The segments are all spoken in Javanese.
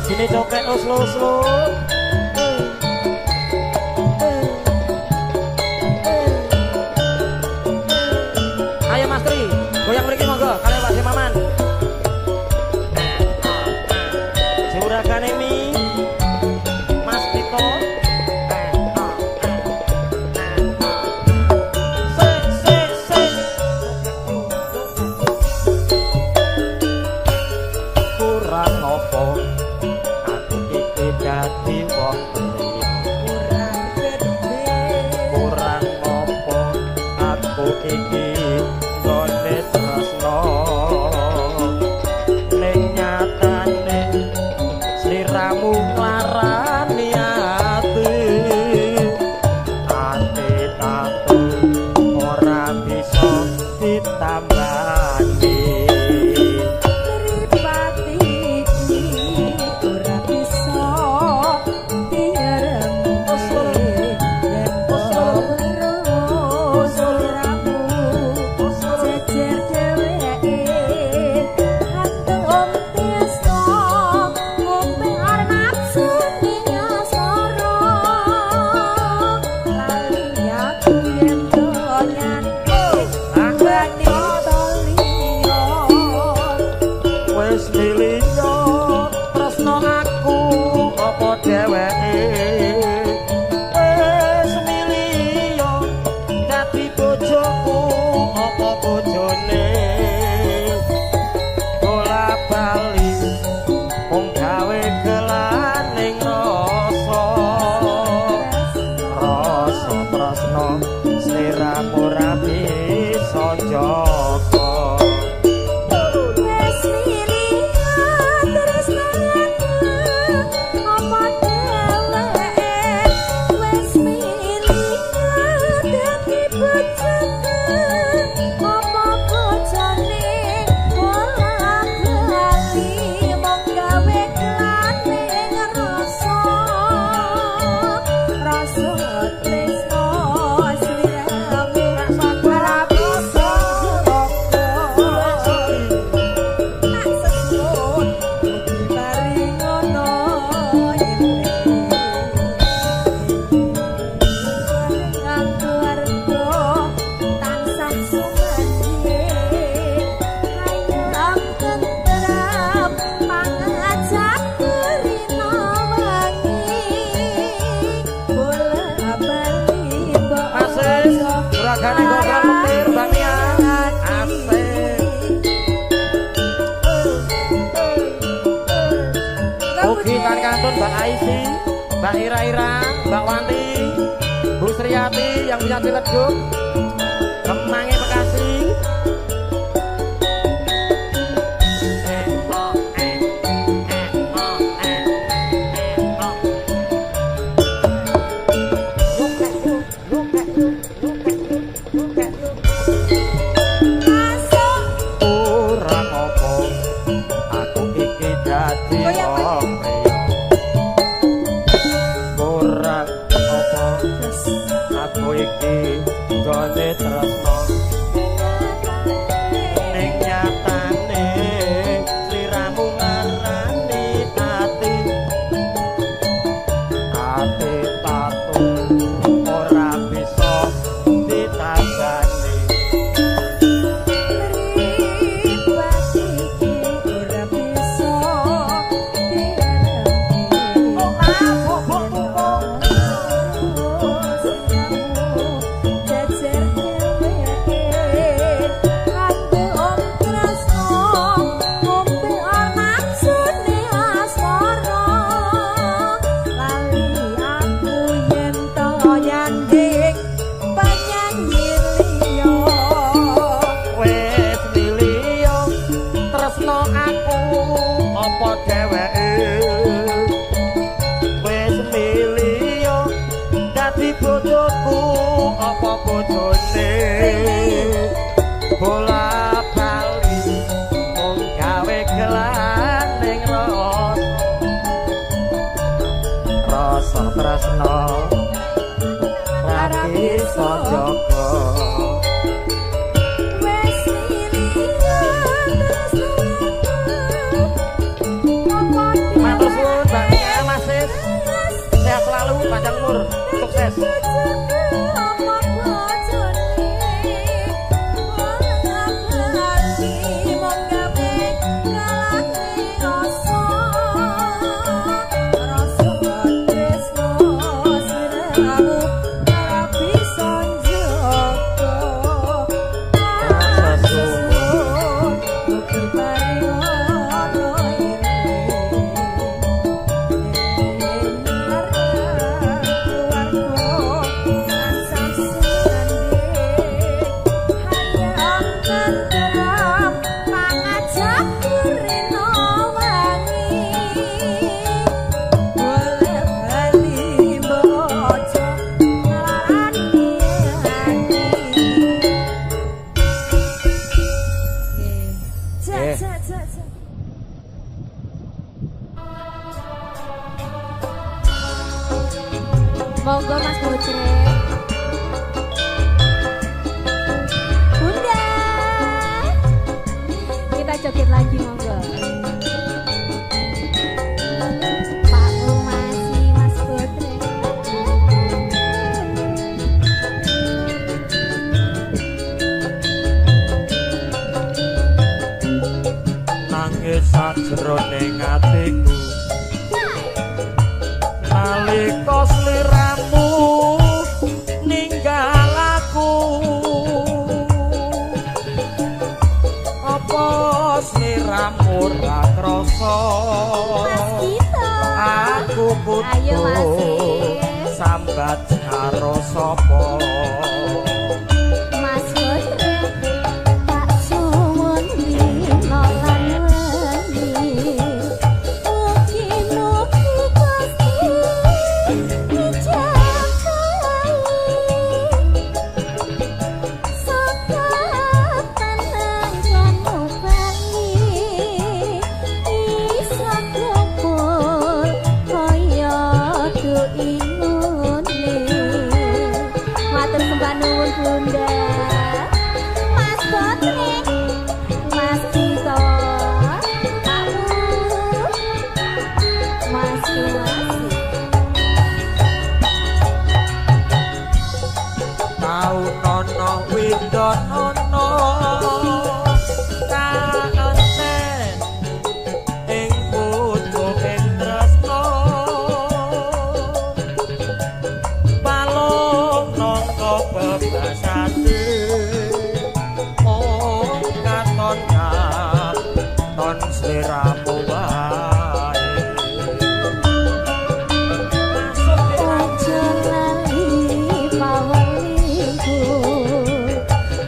Lagune copek oslo-oslo. Ayo Mas Tri, goyang mriki monggo kaliyan Pak Maman. Juragane mi Mas Tito. Kurang opo aku iki dadi wong kurang gede, kurang opo aku iki nggone tresno, ning nyatane sliramu nglarani ati, ati tatu ora bisa ditambani. Mripat iki ora bisa diremke, yen weruh sliramu jejer dheweke, hantum tresno ngumbar nafsu ning asmara, lali aku yen donyane wanita liya. Wis niliyo tresno aku apa dheweke, wis miliyo dadi bojoku apa bojone, bola bali mung gawe gelaning rasa, rasa tresno sliramu ora bisa jaga. Wis miliyo tresno aku apa dheweke, wis miliyo dadi bojoku apa bojone, bola bali mung gawe gelaning rasa, rasa tresno sliramu ora bisa jaga. Tak sebut mugi mari ngono ing keluarga tansah sumedhe, hayam tentrem pangajak rina wangi, bola bali mbok Asik, juragane gobral petir Mbak Nia. Asik. Ugi kan kantun Mbak Aisi, Mbak Ira Ira, Mbak Wanti, Bu Sriati yang punya Ciledug, Kemangi Bekasi. Masuk. Kurang opo aku iki dadi Goyang, wong priya, kurang opo aku iki nggone Sukses. Monggo Mas Bocre. Bunda, kita joget lagi monggo. Pak Umasi, Mas Bocre. Nangis sajroning atiku nalika sliramu ninggal aku, apa sliramu ora krasa? Aku kudu sambat karo sapa? Mas Bocre, tak suwun rino lan wengi, mugi-mugi Gusti njagai saka tenangmu bali iso kumpul kaya duingune. Matur sembah nuwun Bunda. Mas Bocre, Mas Gito, Pak Mas Kiwasi. Tau nono widonono kaenten ing pucuking tresna, palung nangka bebasate mung katon katon sliramu wae. Ojo lali pawelingku,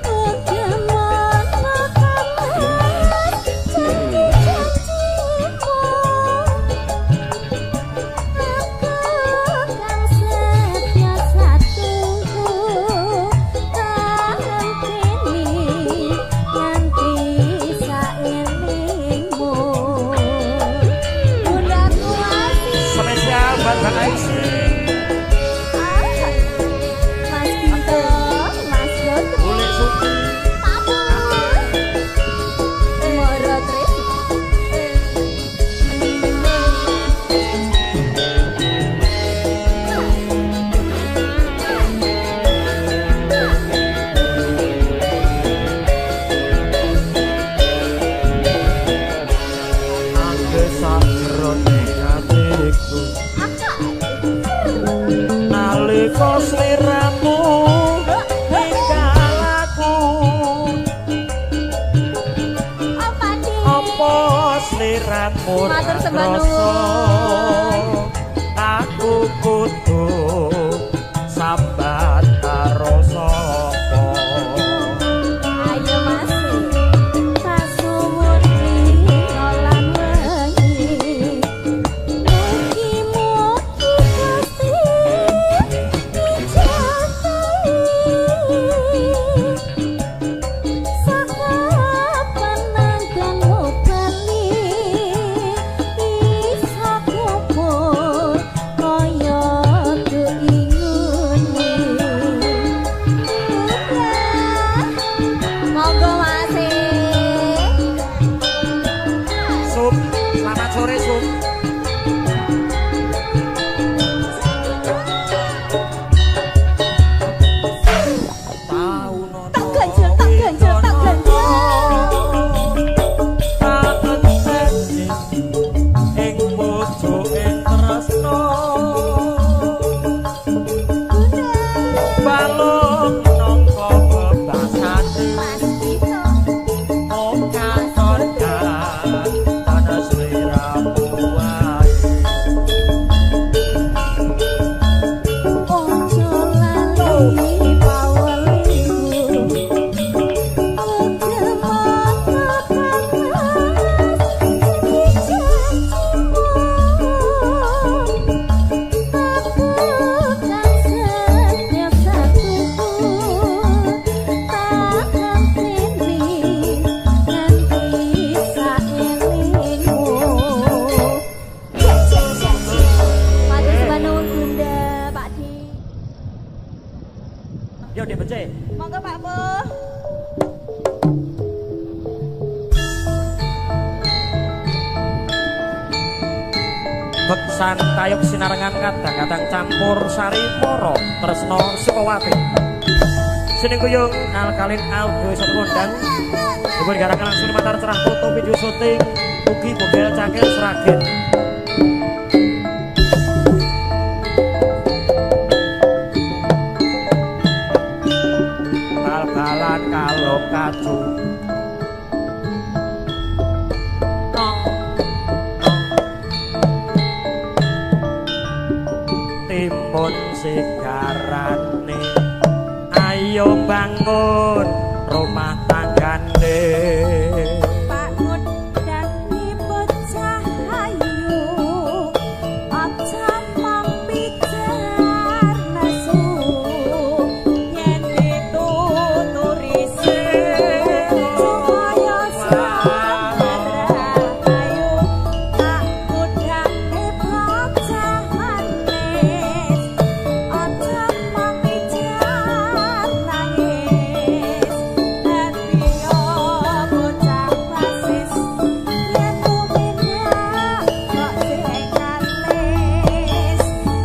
uga mono kamas janji-janjimu. Aku kang setya satunggu kanteni nganti saelingmu. Bundaku asih. Spesial buat Mbak Aisy. Mas Gito, Mas Bocre, Boleh Suki. Papu, Moro Tris. Nangis sajroning atiku nalika sliramu ninggal aku, Apa nih? apa sliramu ora Matur sembah krasa? nuwun. Aku kudu sambat karo sapa? Ayo Mas. Kasuwun rino lan wengi, mugi-mugi Gusti njagai saka penangganmu bali iso kumpul kaya. Beksan tayub sinarengan kadang-kadang campur sari moro tresno Sukawati. Sining kuyung alkalin audio iso kondang. Dipun garakan langsung lumantar cerah foto video syuting ugi bogel cakil Sragen. Bal-balan kalong kaju. Timun sigarane ayo bangun rumah tanggane. Pak ngundang bocah ayu aja mung pijar nesu yen dituturi supaya slamet rahayu. Pak ngundang bocah manis aja mung pijar nangis dadi bocah wasis yen tumindak kok sing kalis.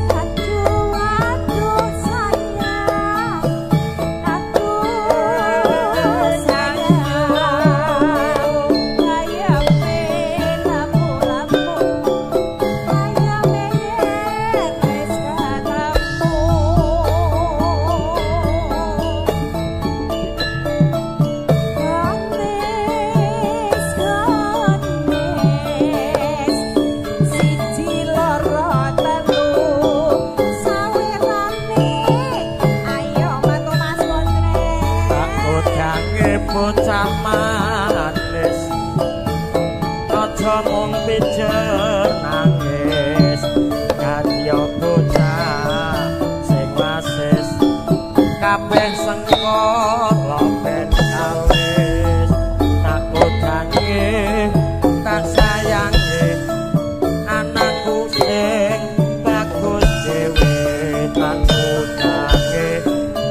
Aduh aduh sayang, aduh sayang, ayame lamu-lamu, ayame yen wis ketemu. Ganis ganis siji loro telu sawirane ayo mantu Mas Pak Bondres. Kodange bocah manis aja mung pijer nangis kadya bocah sing wasis kabeh sengkala ben kalis. Tak kodange tak sayange anakku sing bagus dhewe. Tak kodange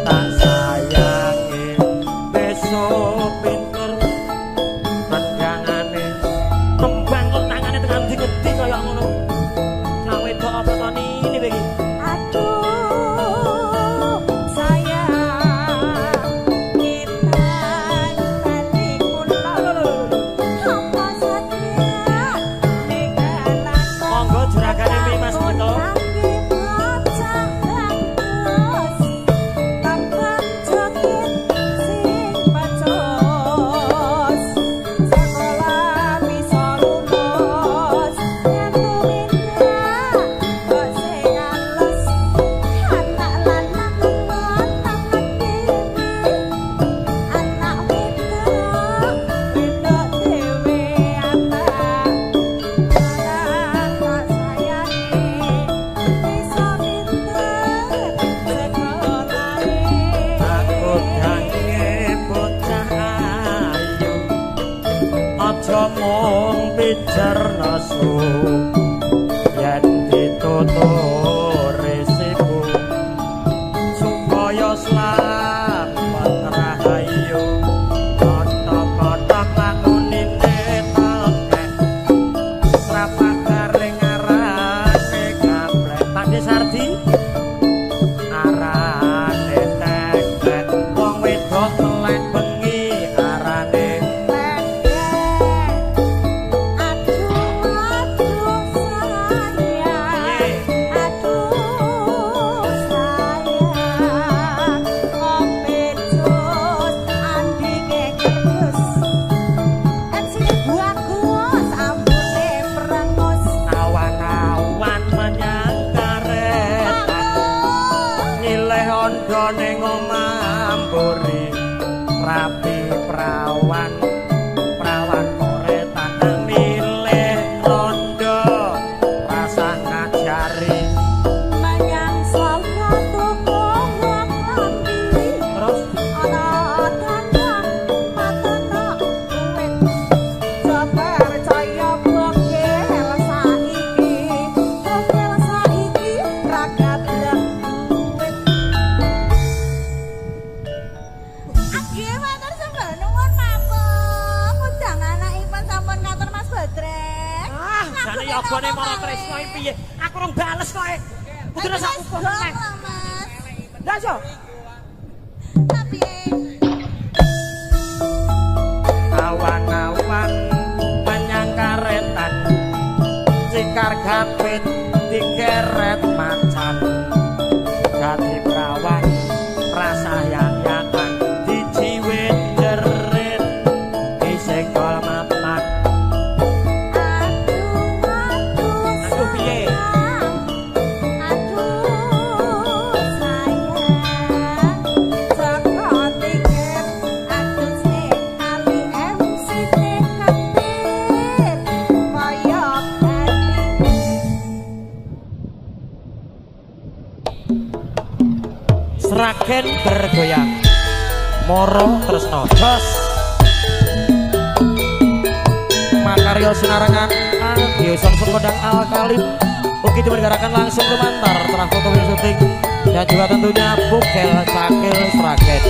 tak sayange besok pinter tendangane kembang kok tangane tekan ngendi kaya ngono. Cah wedok apa to nini iki? Aduh sayang kita bali kula apa saja ninggalan. Monggo juragane mi Mas Gito. Kodange bocah ayu aja mung pijer nesu yen dituturi sibu supaya slamet rahayu. Kotok-kotok lakunine tekek srapak garing arane gaplek. Pakde Sardi arane tekek wong wedok melek bengi arane Aduh aduh sayang, Prayogane Mara Tresna iki piye? Aku rong bales kok. Kudune sak upuh meneh. Mas. Lah yo. Tapi Awan-awan menyang karetan. Cikar gapit dikeret macan. Dadi prawan rasa yang-yangan dijiwit jerit disenggol mapan. Aduh, aduh, Aduh, piye? sayang. Aduh, sayang. Joko tiket, aduh sing ali MC ketir kaya gati. Sragen bergoyang Moro Tresno Jos Makaryo Sinarengan Audio Sound Kondang Alkalim ugi dipergerakan langsung lumantar terah foto syuting dan juga tentunya Bukel Cakil Sragen.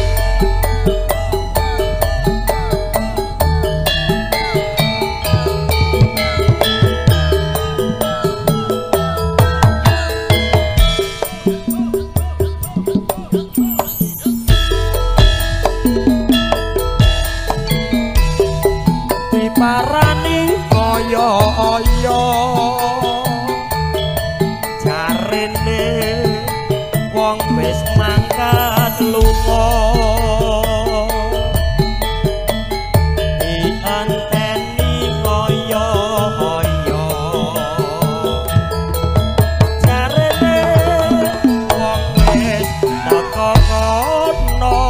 Diparani kaya aya jarene wong wis mangkat lunga dienteni kaya aya jarene wong wis teka kono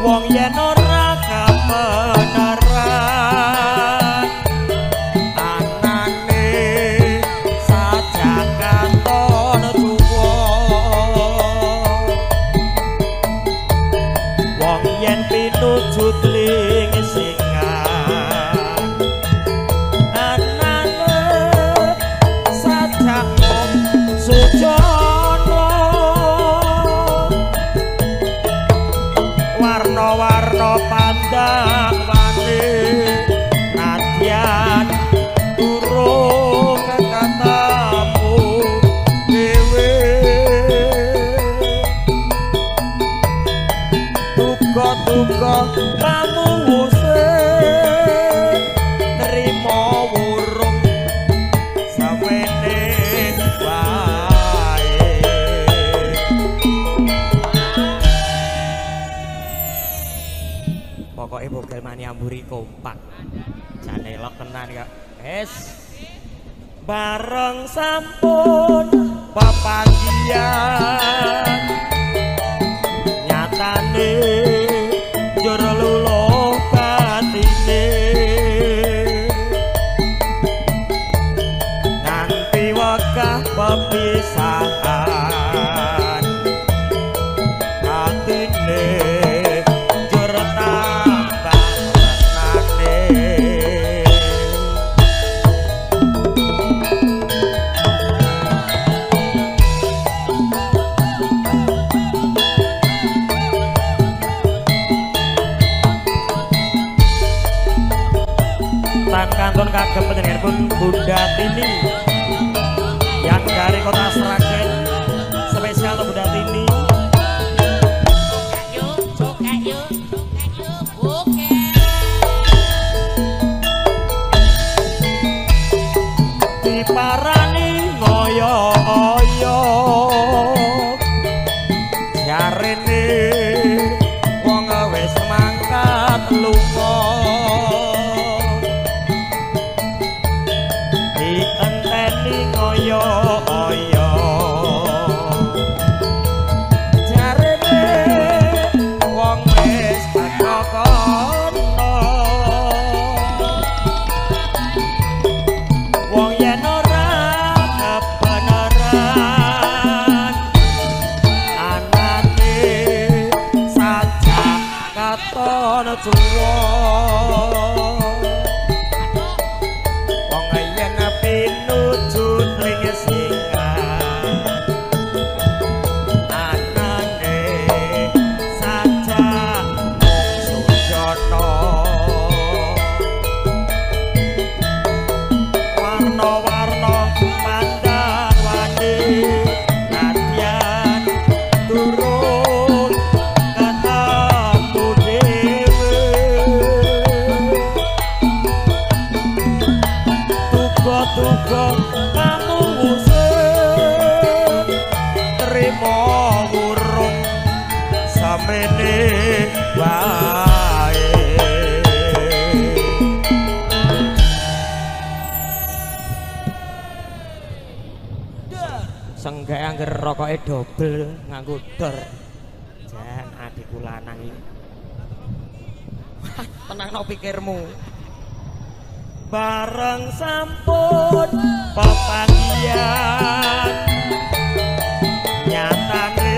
wong yen ora kabeneran anane sajak katon tuwa wong yen pinuju tling singan anane sajak mung sujana warna-warna pandhawane nadyan durung ketemu dhewe duka-duka pamuwuse trimo wurung sawene wae. Pokoke Bogel Mania mburi kompak. Jane elok tenan kok. Wis. Bareng sampun pepanggihan nyatane njur luluh batine nganti wegah pepisahan atine njur tambah tresnane. Tan kantun kagem panjenenganipun Bunda Tini yang dari kota Sragen, spesial untuk Bunda Tini. Yuk, joget yuk, joget yuk, oke. Diparani ngoyo-oyo jarene wong wis mangkat lunga dienteni ngoyo-oyo jarene wong wis teka kono wong yen ora kebenaran anane sajak katon cuwa wong yen pinuju tring singan anane sajak mung sujana. angger rokoke dobel nganggo dor. Jan adikku lanang iki. Tenangno pikirmu. Bareng sampun pepanggihan nyatane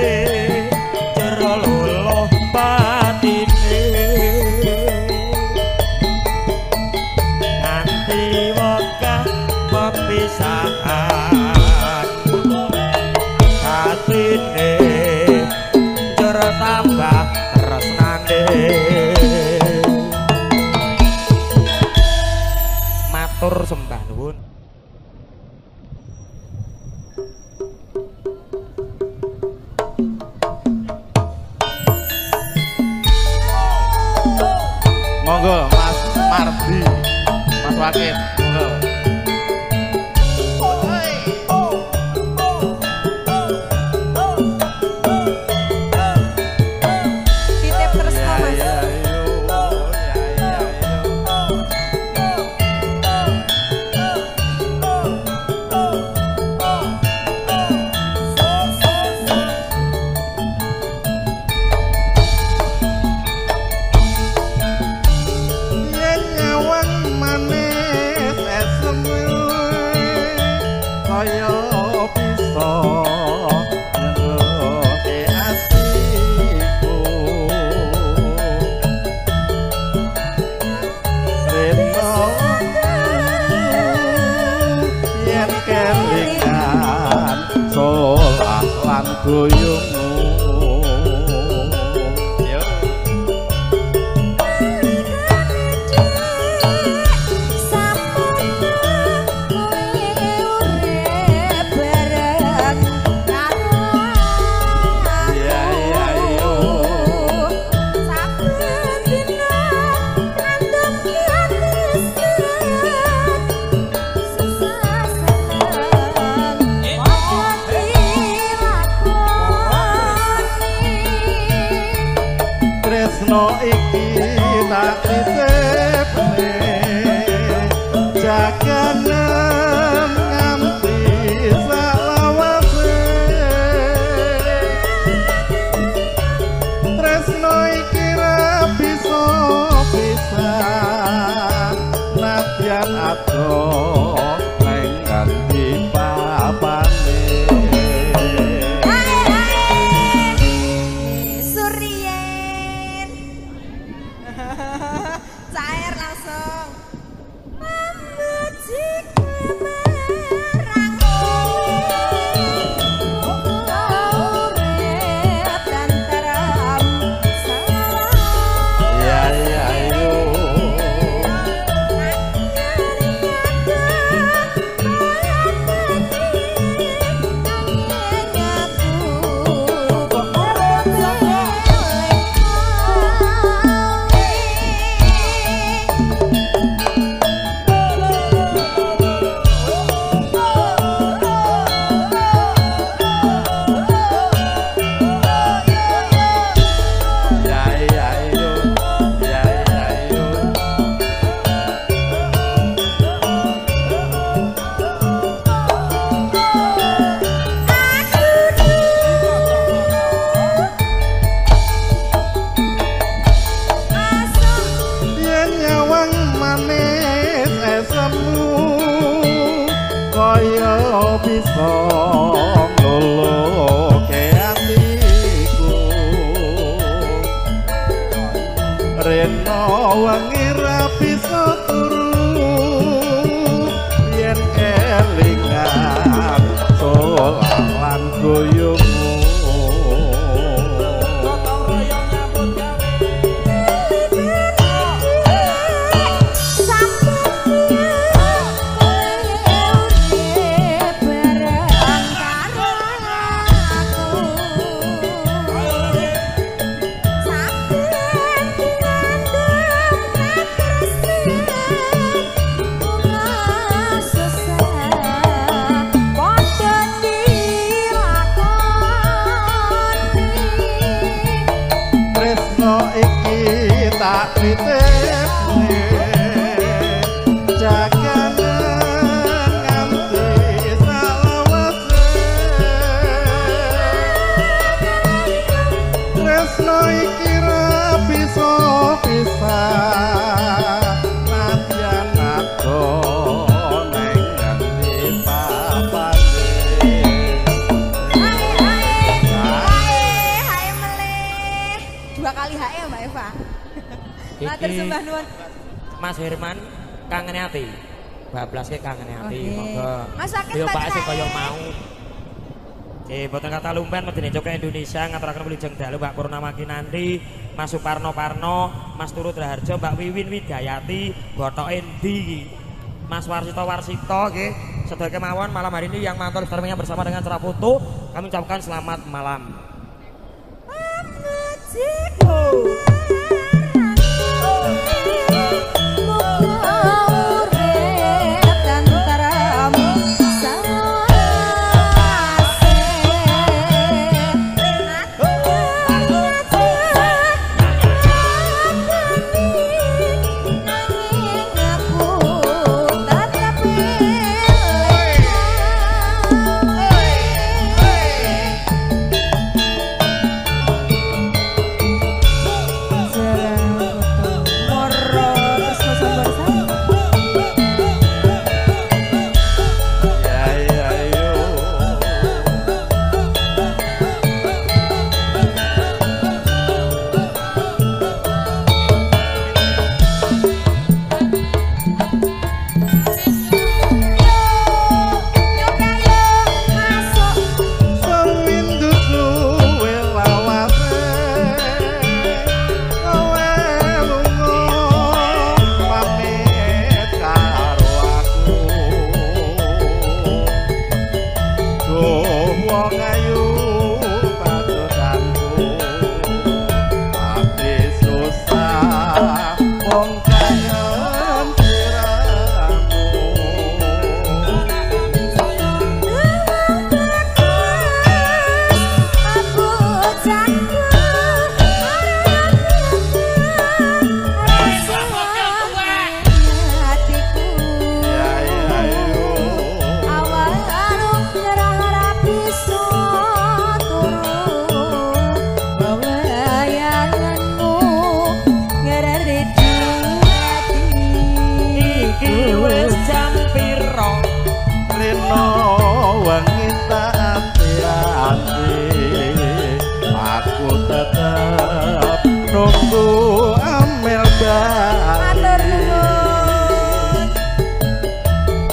jero luluh batine nganti wegah pepisahan atine jero tambah tresnane. Matur sembah nuwun. Monggo Mas Mardi, Mas Wakil, monggo. Titip tresno Mas. Yen nyawang manis esemu kaya bisa nyenengke atiku. Reno yen kelingan solah lan guyungmu. Yo. Iya, iya, iya. Tresno iki tak titipne jaganen nganti salawase. Tresno iki ra bisa pisah nadyan adoh neng ganti papane. Surien cair langsung memuji kemerang urip tentrem Ya ya yo. Ya ya yo. Ya ya yo. Yen nyawang manis esemu kaya bisa ngluluhke atiku. Reno wengi ra bisa turu yen kelingan solah lan guyungmu. Tresno iki tak titipne jaganen nganti salawase. Mbak Eva. Matur sembah nuwun. Mas Herman kangene ati. Bablaske kangene ati, monggo. Mas Akit Yo Pak sing kaya mau. Boten kata lumpen medine Cokek Indonesia ngaturaken wilujeng dalu Mbak Purnama Kinanti, Mas Suparno Parno, Mas Turut Raharjo, Mbak Wiwin Widayati, bothoke endi iki? Mas Warsito Warsito nggih, sedaya kemawon malam hari ini yang mantau streamingnya bersama dengan Cerah Foto, kami ucapkan selamat malam.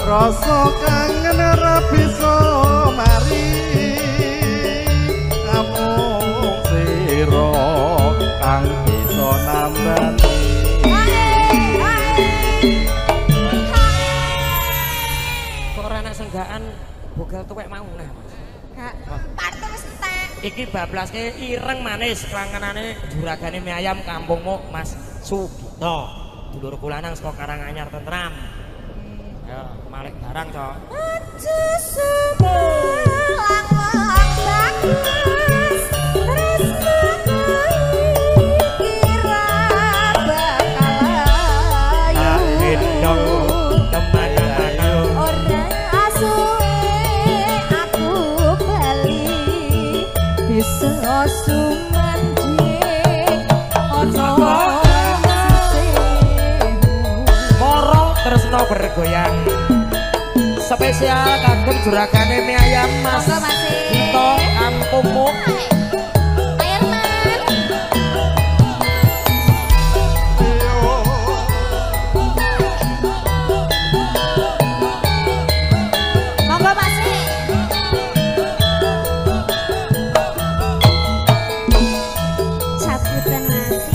Rasa kangen ora bisa mari, namung sira kang bisa nambani. Kok ora enak senggaan bogal tuwek mau nah Mas. Gak, parte wis entek. Iki bablaske ireng manis klangenane juragane mie ayam kampungmu Mas Sugito. Dulurku lanang saka Karanganyar Tentram. Ya, malik barang, Cok. Aja sebelang wong bagus, tresno kira bakal ayu. Gendong kemana-mana. Ora suwe aku bali, bisa sumandhing ana moro tresno bergoyang. Spesial kagem juragane mie ayam Mas Gito kampungmu. Monggo Mas. Cabutan Mas.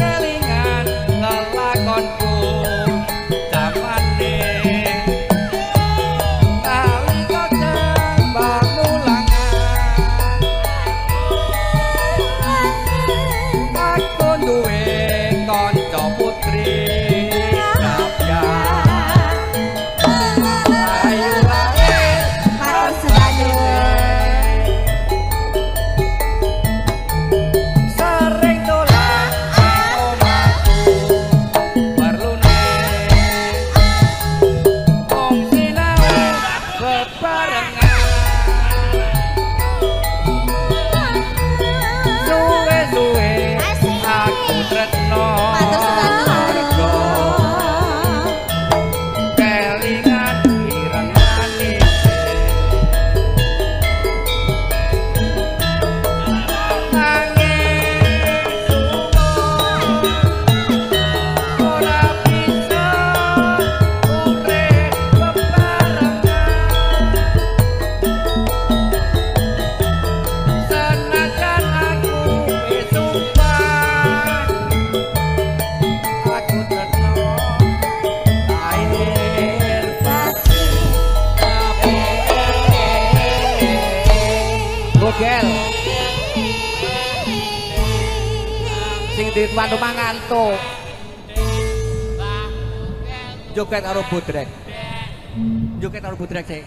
Kelingan lelakonku jamane. Sing di tuan rumah ngantuk. Joget karo Bodrek. Joget karo Bodrek sik.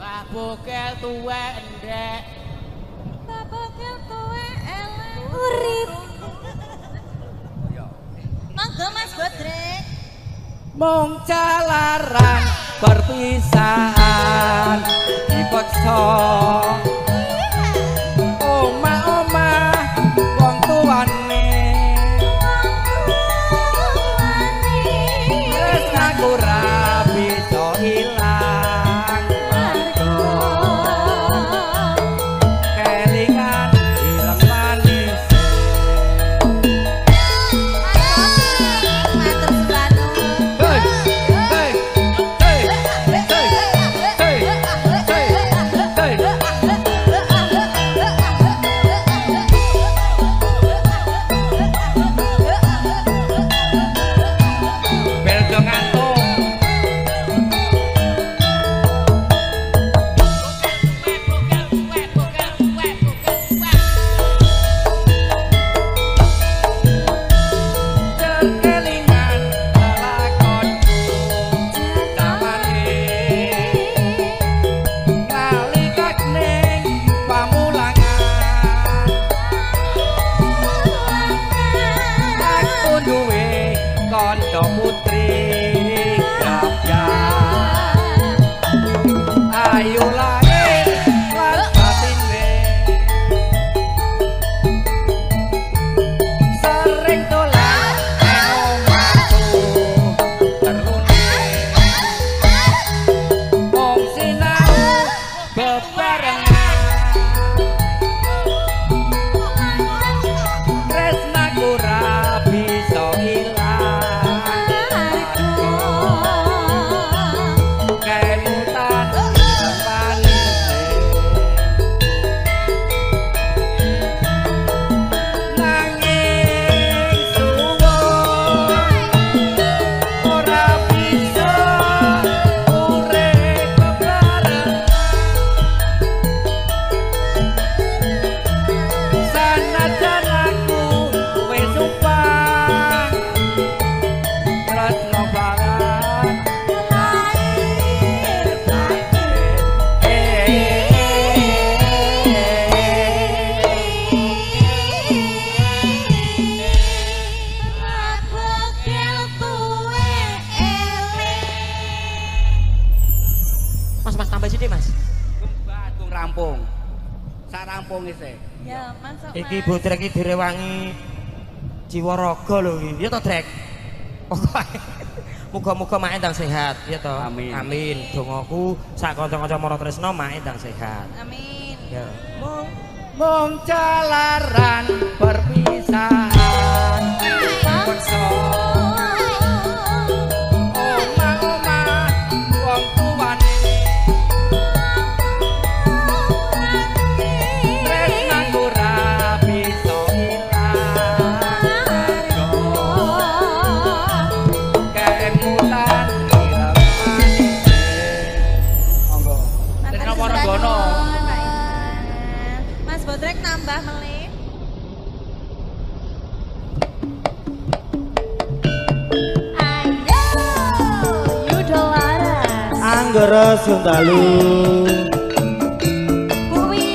Mbah Bokel tuwek endek. Mbah Bokel tuwek elek. Urip. Monggo Mas Bodrek. Mung jalaran perpisahan dipeksa omah-omah wong tuane tresnaku ra bisa ilang mergo kelingan ireng manis. Matur suwun. Hei, hei, hei, hei, hei, hei, hei. Bel do ngantuk. Bokel tuwek, bokel tuwek, bokel tuwek. Kelingan lelakonku zamane nalika ning pamulangan aku duwe kanca putri grabyan ayu lahir lan batine sering dolan nang omahku terlune mung sinau bebarengan tresnaku ra bisa ilang kemutan manise nanging suwun ora bisa urip bebarengan sanajan aku wis sumpah tresno banget lahir batin. Mas, mas tambah sithik, Mas. Badung rampung. Sak rampung isih. Ya, masuk. Iki Bodrek iki direwangi jiwa raga lho iki. Ya to, Drek? Pokoke muga-muga mak endang sehat, ya to. Amin. Amin. Dongaku sak kanca-kanca Mara Tresna mak endang sehat. Amin. Ya. Mung jalaran perpisahan dipeksa omah-omah wong tuane tresnaku ra bisa ilang kemutan ireng manise. Monggo. Tresna Waranggono. Mas Bodrek nambah melih. Ayo, Yudo Laras. Anggara Sundalu. Buwi,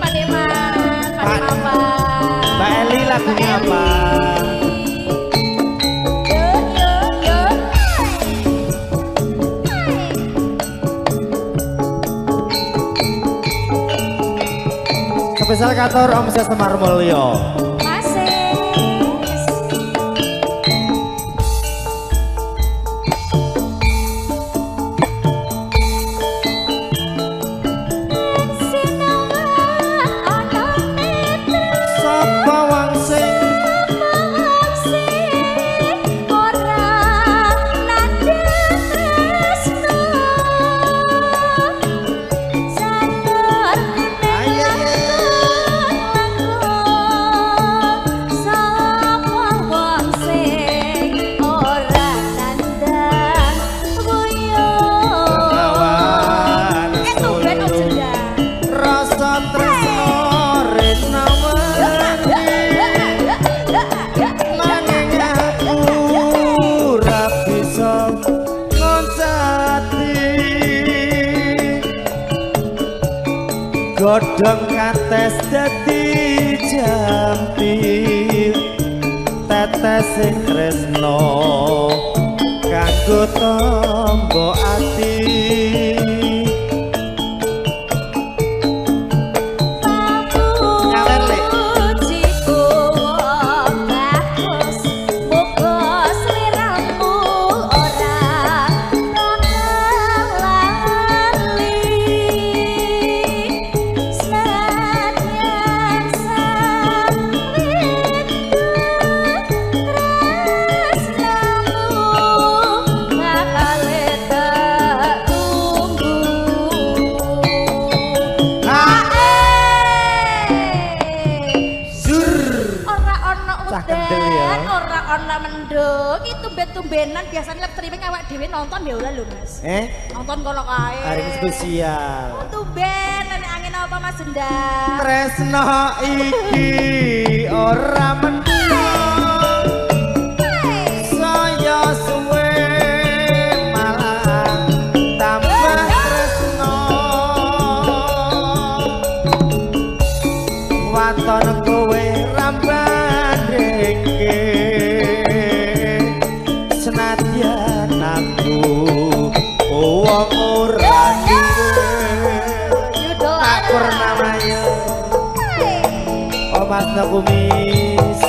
Pak Deman, Pak Deman. Mbak Eli lagunya apa? Yo yo yo. Spesial kantor Om Semar Mulyo. Masih. Sapa wong sing ayo. Godhong kates dadi jampi tetes sing tresno kanggo tombo ati. Tumben-tumbenan biasanya live streaming awak dhewe nonton ya ora lho Mas. Nonton kono kae. Hari ini spesial. Oh, tumben nek angin apa Mas Jendang? Tresno iki ora mendung. Saya suwe malah tambah tresno. Waton kowe rambandingke senadyan aku wong ora duwe. Tak purnamaya Mas Kumis.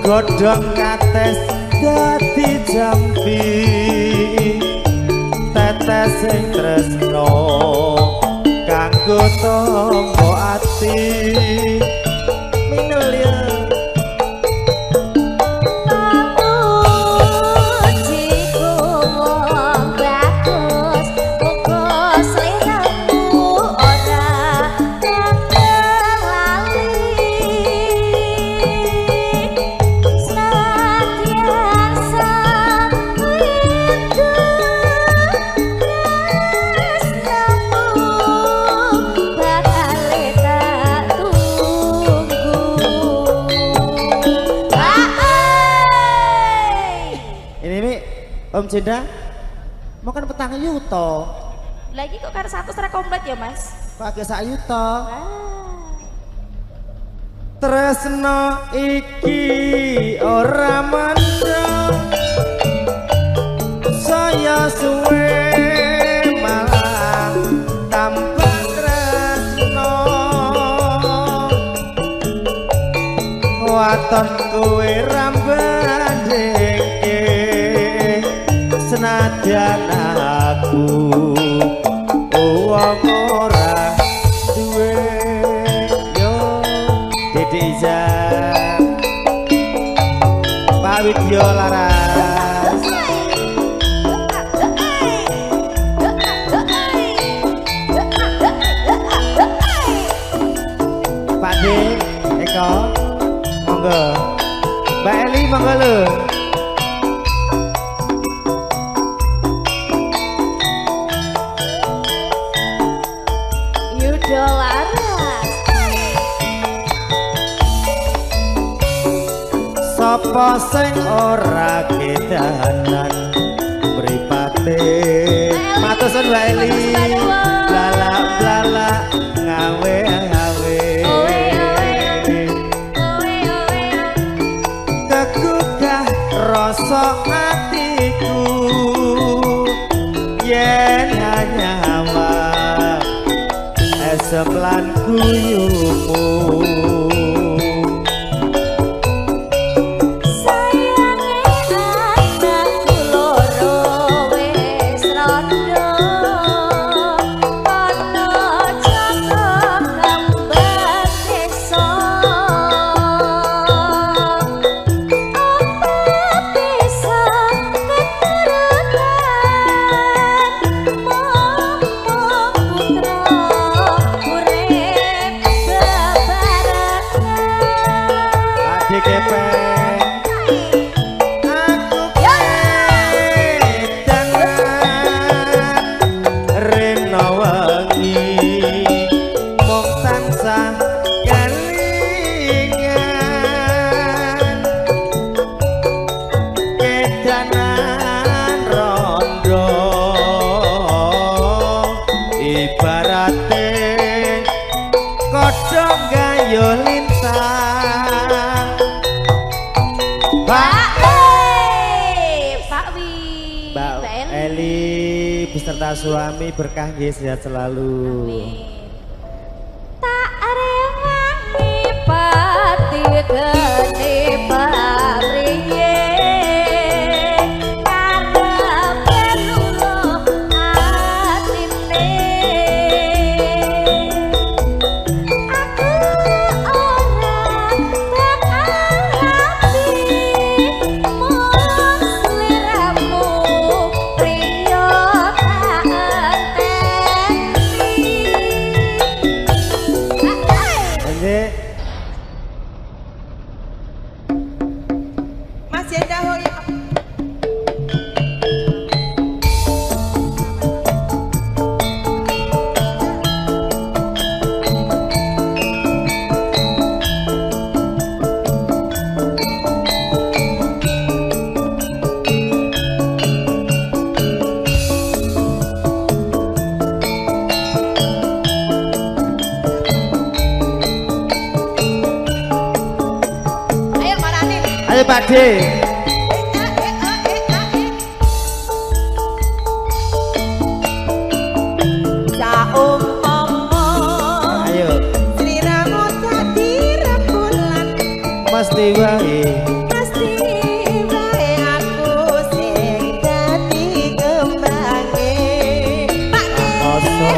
Godhong kates dadi jampi tetes sing tresno kanggo tombo ati. Minel ya. Om Jenda, mau kan petang yuto. Lagi kok kan 100 ora komplit ya Mas? Kok agak sak yuto. Tresno iki ora mendung, saya suwe malah tambah tresno. Waton kowe rambandingke senadyan aku wong ora duwe. Yo Dede Iza, Pak Widyo Laras. Pak D Eko monggo, Mbak Eli monggo lho. Sapa sing ora kedanan mripate. Matur suwun Mbak Eli. Blala-blala ngawe-ngawe. guyumu. Sayange anakku loro wis rondo, ana jaga kembang desa. Apa bisa keturutan momong putra urip bebarengan. Adi kepeng aku kedangan rena wengi mung tansah kelingan kedanan rondo ibarate kodhok gayo lintang. Pak Pak Wi, Mbak Eli beserta suami berkah nggih, sehat selalu. Amin. Tak rewangi pati geni pabriye karepe luluh atine. Aku ora bakal rapi mung sliramu priya tak enteni. Nggih. Mas Yenda hoy. Ayo marani. Ayo Pak D. Saumpama Ayo sliramu dadi rembulan, mesti wae mesti wae aku sing dadi kembange. Pak D. Asa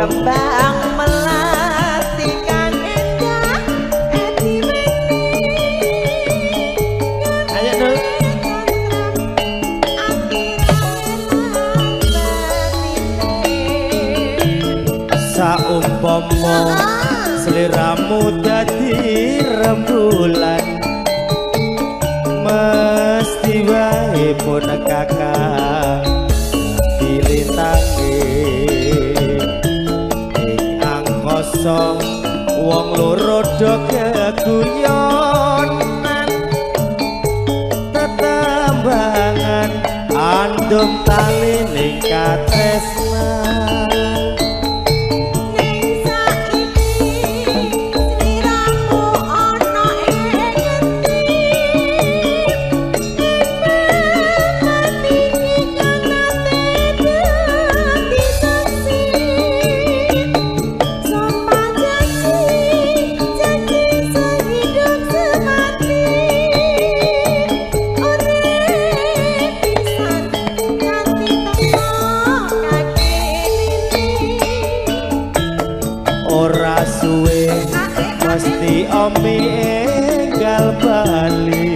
Kembang melati kang endah ati weni. Ayo Dul. Saumpama sliramu dadi rembulan mesti wae pun kakang dilintange ing angkasa wong loro do keguyonan tetembangan andum tali ning katresnan. Ning saiki sliramu ana ing ngendi? Pati iki kang nate dadi saksi. Sumpah janji, janji sehidup semati. Urip pisan nganti teko kaki nini. Ora suwe mesti omi enggal bali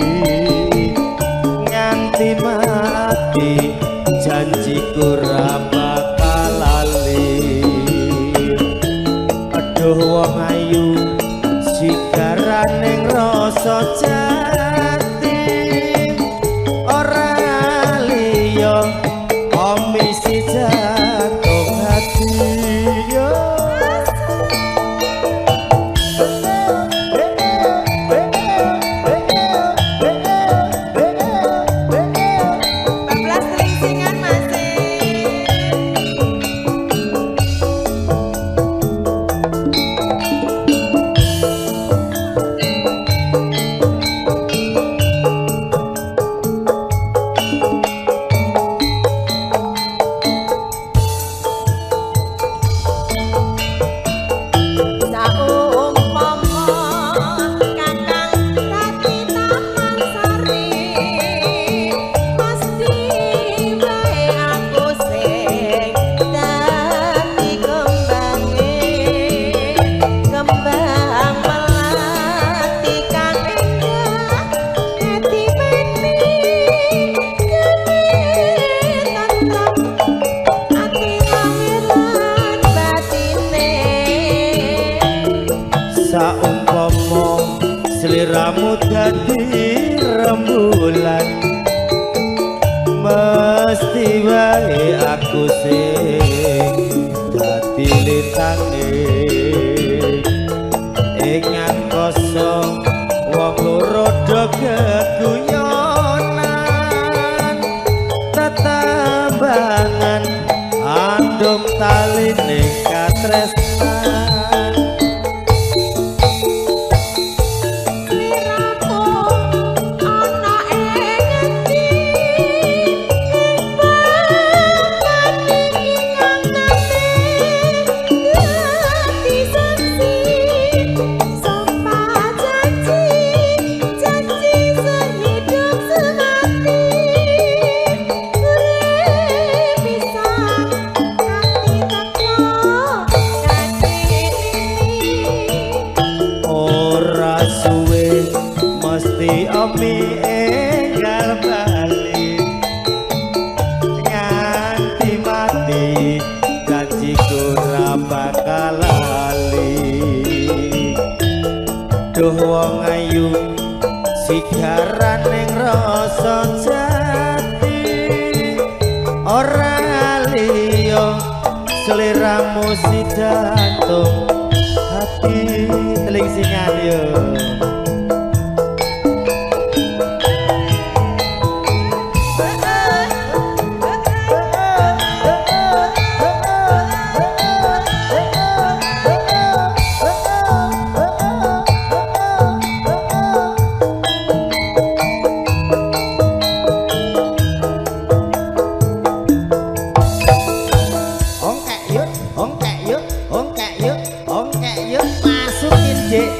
nganti mati janjiku ra bakal lali. Aduh wong ayu sigaraning rasa jati ora liya omi si jantung hati yo. Bablas telingsingan Mas. Sliramu dadi rembulan, mesti wae aku sing dadi lintange. Ing angkasa wong loro do geguyonan, tetembangan andum taline katresnan. Sliramu ana ing ngendi, ing papan iki kang nate dadi saksi. Sumpah janji, janji sehidup semati, urip pisan nganti teko kadene. Ora suwe mesti omi enggal bali, nganti mati janjiku ra bakal lali. Duh wong ayu sigaran ing rasa jati, ora liya sliramu sijantung hati. Telingsingan yo. Ongkek yuk, ongkek yuk, ongkek yuk, ongkek yuk, masukin Dik.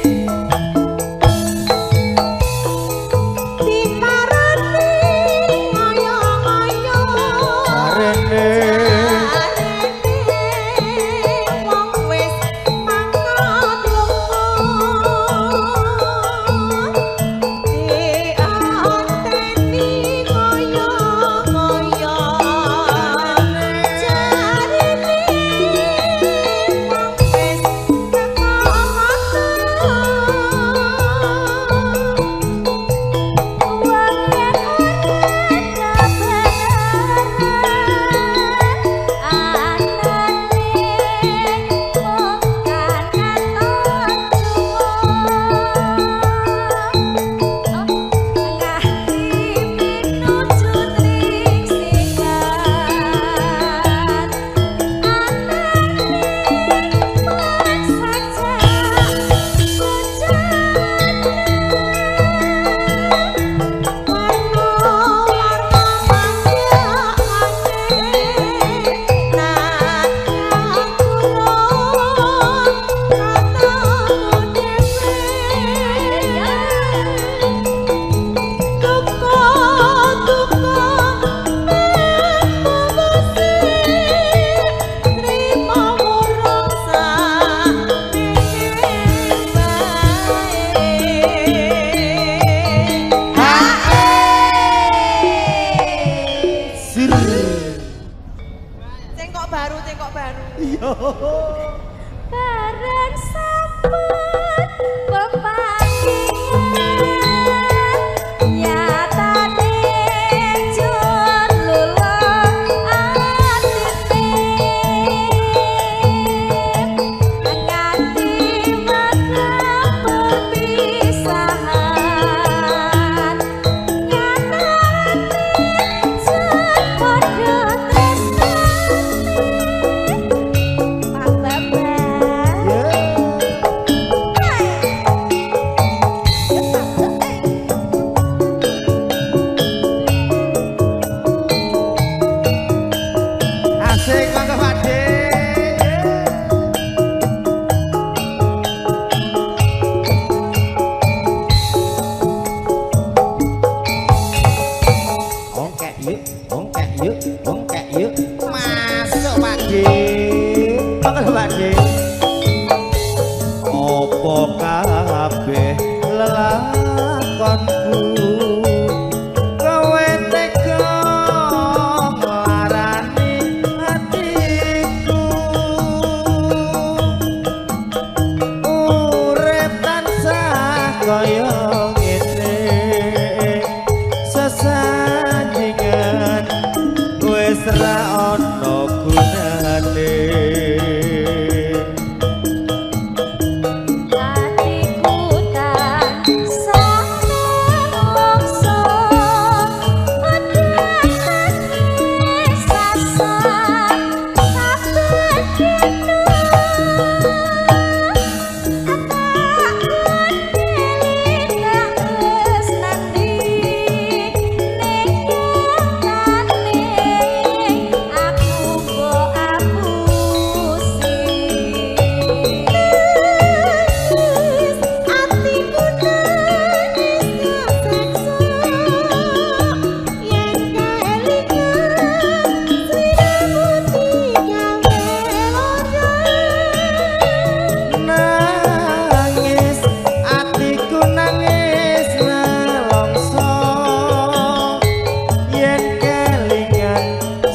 Diparani ngoyo-ngoyo, Arene jarene wong wis mangkat lunga, dianteni ngoyo-ngoyo, jarene wong wis teko ngono. Wong yen ora kabaran, anane mung kan katon cuwak. Nganti pinuju tringsingan, anane mung saja sejane. Warna-warna panjakane nadyan kurang ketemu dhewe. Duka-duka mung trimo murung sakmene wae. Sir. Cengkok baru, cengkok baru. Bareng sampun pepanggihan, nyatane jur luluh atine, nganti wekdal perpisahan, nyatane jur padha tresnane. Pak Bambang. Ya. Asik mangga Pak De. Ongkek yuk, ongkek yuk, ongkek yuk. Masuk Pak De. Mangga Pak De. Apa kabeh lelakonku, kowe tega nglarani atiku. Urip tansah kaya kaya ngene sesandingan wis ra ana gunane.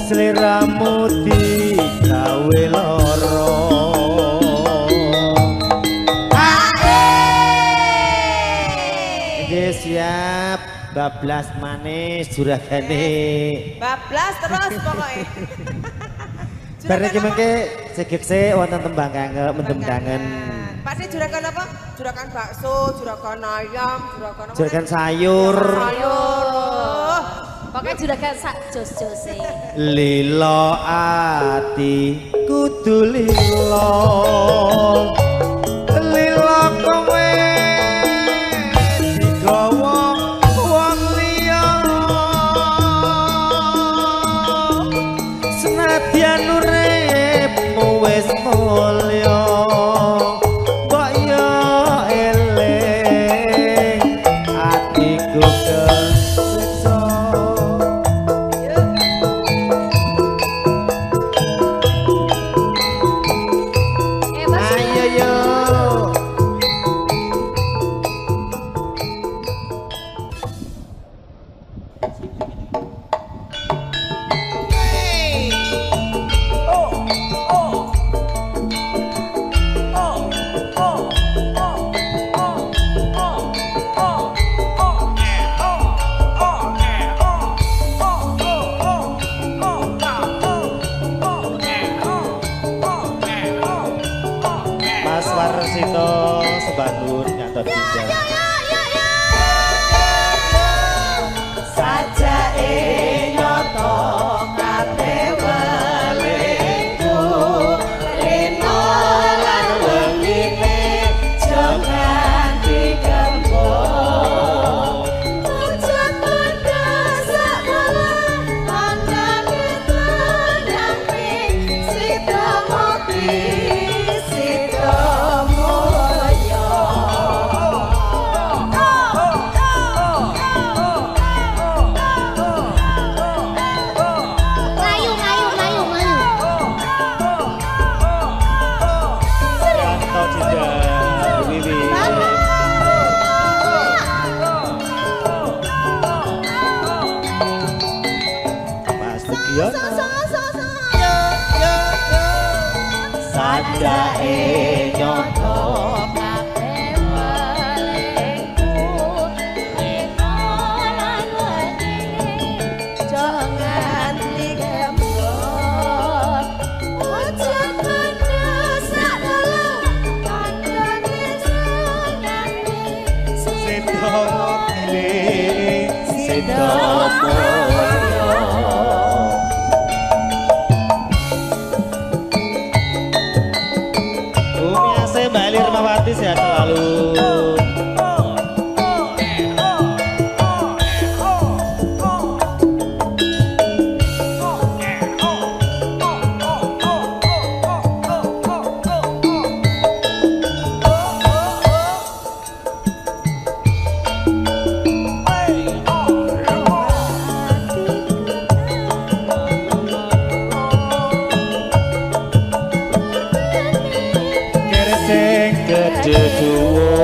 Sliramu digawe lara. Nggih siap, bablas manis juragane. Bablas terus pokoke. Bar niki mengke segekse wonten tembang kangen mendem kangen. Pak De juragan apa? Juragan bakso, juragan ayam, juragan apa? Juragan sayur. Sayur. Pokoknya juragan sak jos-jose. Lilo ati kudu lilo. Lilo kowe digawa wong liya. Senadyan uripmu wis mulya, mbok yo eling atiku kesiksa. Ayo yo. Mas Warsito Sebangun nyatet pindah. Sajake nyoto kabeh welingku rino lan wengine aja nganti gembok. Ucap kandha sakala andane tenang sida mati sida mulya. Mlayu, mlayu, mlayu, mlayu. Yanto Dinda Wiwi. Mas Sugiono. Sajake nyoto Kabeh welingku rino lan wengine Aja nganti gembok. Ucap kandha sakala andane senang sida mati sida mulya. Umi Ase Mbak Eli Rahmawati sehat selalu. Kere sing gedhe dhuwur.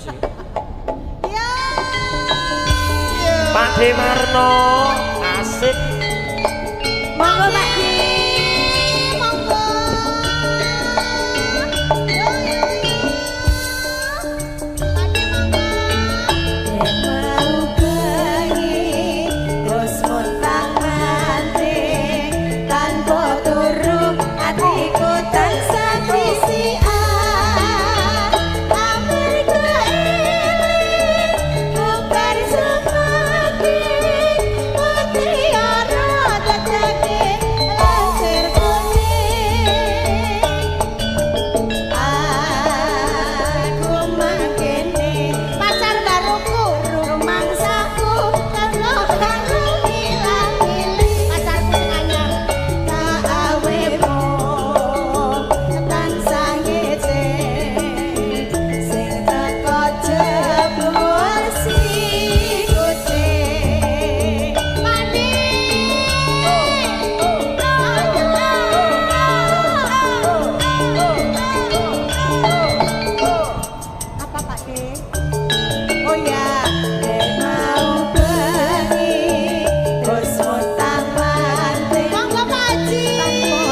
Terus iki. Pak Demarno asik. Monggo Pak Di. Monggo. Yo yo yo. Pak Di monggo. Mau bengi terus montang manting tanpa turu atiku tansah krisian. Amarga eling bubar semati putih ora teteke langsir kuning. Aku mangkene pacar baruku rumangsaku tresno karo milah-milih pacarku sing anyar tak awemo tansah ngece sing teko jebul si kucing. Padi. Apa Pak De? Oh ya, dek mau bengi terus montang manting. Monggo Pak Haji. Tanpa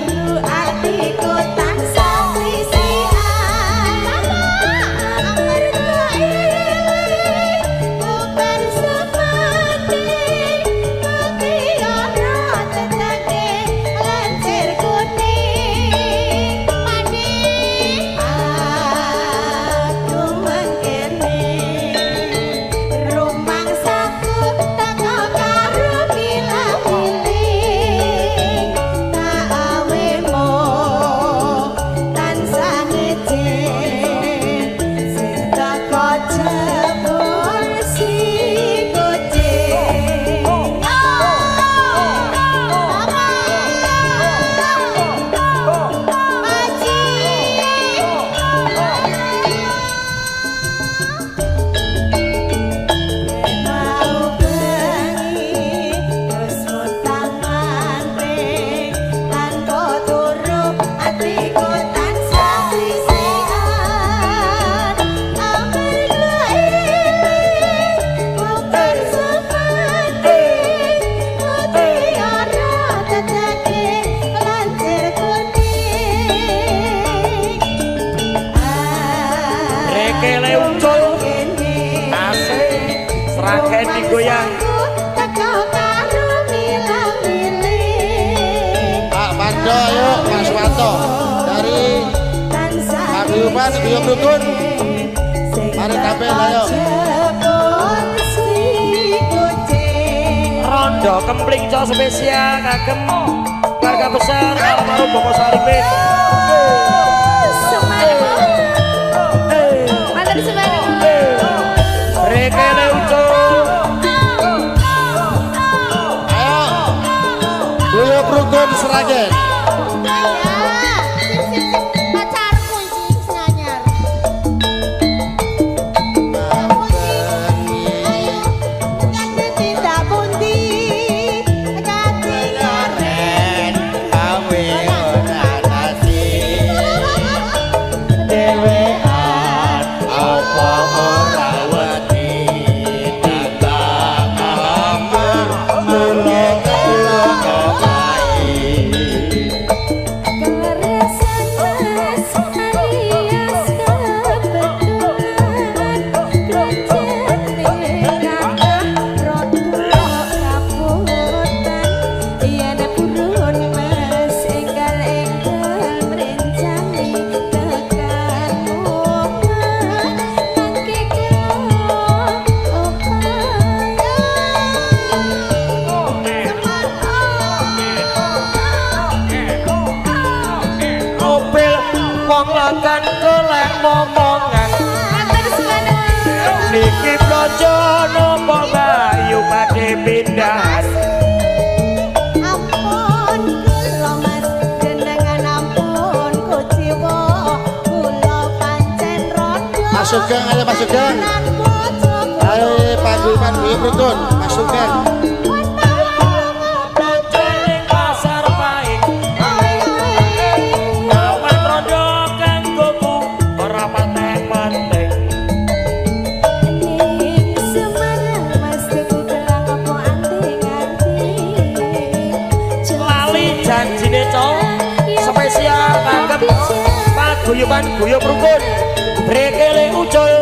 turu atiku tansah krisian. Amarga eling bubar semati putih ora teteke lancir kuning. Padi. Aku mangkene rumangsaku teko karo milah-milih tak awemo tansah ngece sing teko jebul si kucing. Mau bengi terus montang manting tanpa turu atiku tansah krisian. Amarga eling bubar semati putih ora teteke lancir kuning. Rekele ucul asik sragen digoyang. Teko karo milah-milih. Pak Pardo ayo Pak Suwanto dari Paguyuban Guyub Rukun. Mari tampil ayo. Rondo kempling cok spesial kagem keluarga besar almarhum Bapak Salimin. Matur suwun. Rekele ucul. Ayo Guyub Rukun Sragen. Ya, sip sip sip pacarku iki sing anyar. Ayo, kate tindak pundi? Kate Karen awe ora nasi dhewean apa ora wedi datang omah mulo kula kae. Keresan mas alias kebetulan Blanjane kathah rada kaputan yen purun mas enggal-enggal mrencani tekan omah mangke kula Mobil wong langan golek momongan. Matur suwun. Niki blojo napa Bayu badhe pindahan. Ampun kula Mas jenengan ampun kuciwa kula pancen rondo. Mas Sugeng ayo Mas Sugeng. Ayo Paguyuban Guyub Rukun Mas Sugeng. Blojo ning pasar Pahing. Awan rondo kanggoku ora patek penting. Paguyuban Guyub Rukun Brekele Ucul.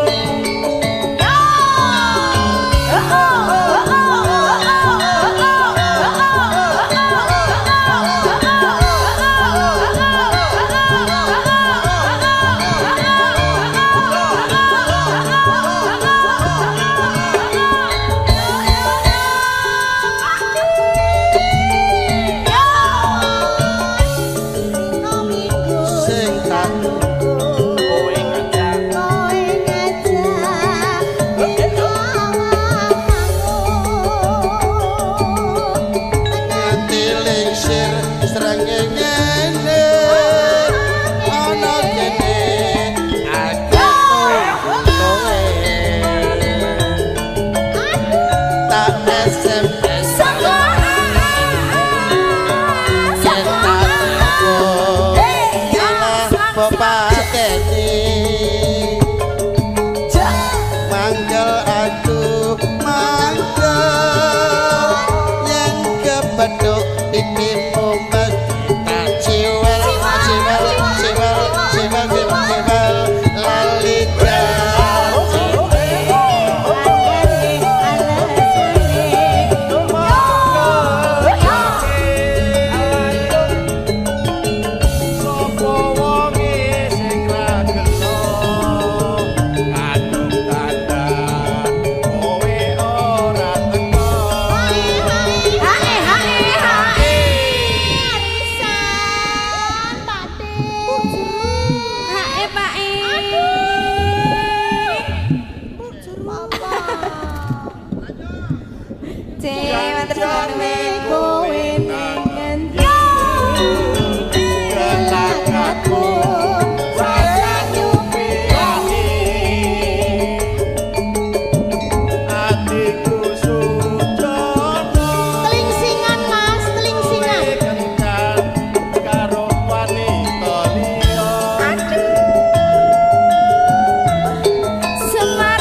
Sing tak Kowe ngajak nganti lingsir srengenge ana kene aku kowe tak SMS yen tak aku malah pepateni mangkel aku mangkel yen kepethuk pipimu mesti tak ciwel ciwel ciwel ciwel ciwel ciwel lali janji. Sopo wonge sing ra gelo kadung tanda kowe ora teko. Hae hae hae. Arisan Pak De. Hae Pak E. Cek, matur nuwun. Kowe ning ngendi? Kelakatmu Atiku sujono Telingsingan Mas, telingsingan. kencan karo wanita liya. Semar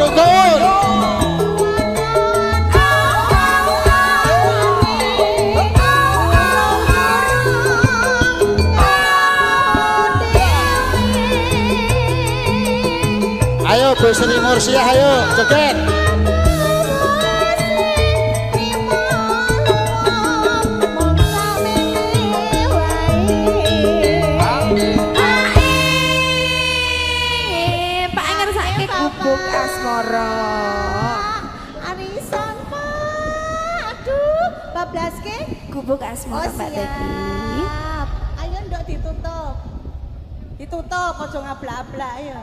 Rukun. Ayo Bu Sri Mursiah ayo joget. Pak ngersake gubuk asmara. Arisan Pak, aduh, bablas ke? Gubuk Oh asmara Mbak Teti. siap. Ayo ndok ditutup. Ditutup, aja ngablak-ablak ya.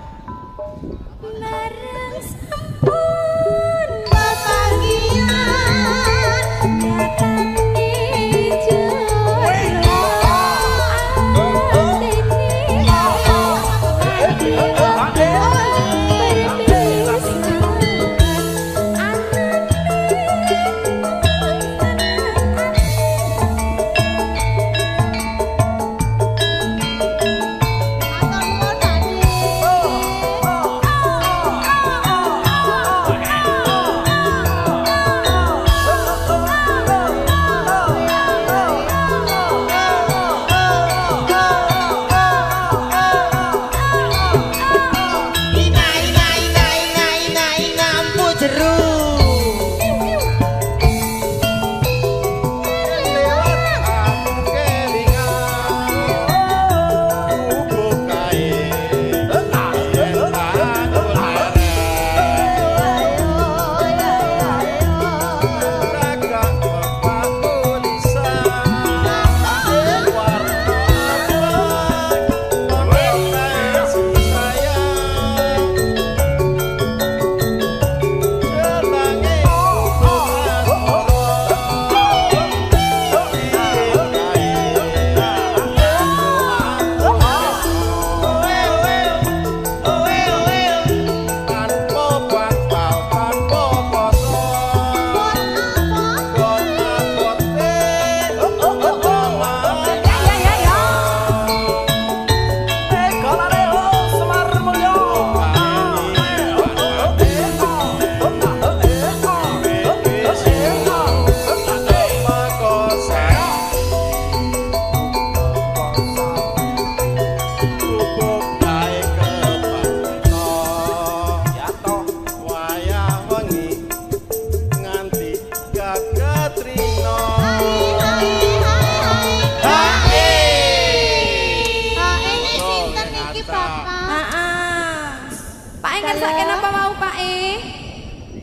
Bareng sampun Pepanggihan. nyatane jono atine ati Matur nuwun Pak De.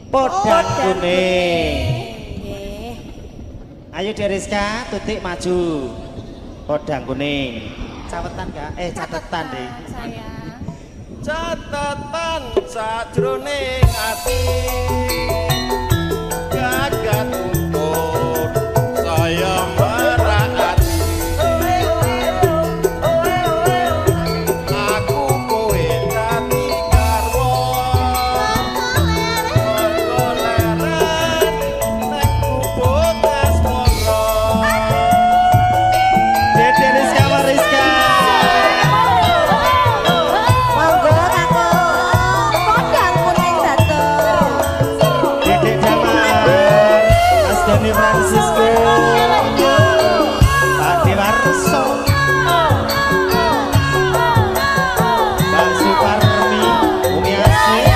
Podang kuning. Nggih. Ayo Deriska, Tutik maju. Podang kuning. Cawetan gak? Catatan deh. Sayang. Catatan sajroning ati gagat untur saya merak ati aku kowe dadi garwa mergo leren nek gubuk asmara. Dede Rizka Mariska. Monggo kakak. Podang kuning dateng. Dede Damar. Mas Doni Francisco. Pak Dewarso. Mbak Suparmi Umi Asih.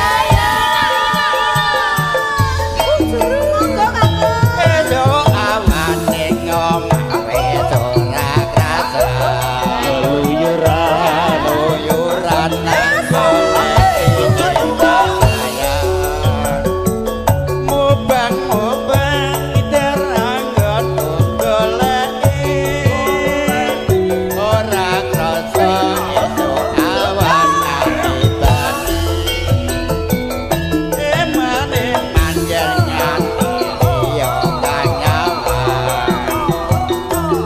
Monggo kakak. Esuk awan ning omah wis ora krasa. Keluyuran. Keluyuran nang golek cinta sayang. Mubang-mubang teranggon goleki Ora krasa esuk awan akibat emane manjen ati ya kanyawan.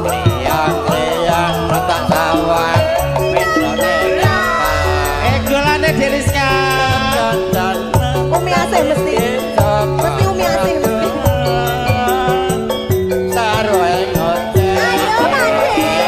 Kriya-kriya tak sawang metrone kapal. Golane Deriska. Umi Asih mesti. Mesti Umi Asih mesti. Saroe ngoceh. Ayo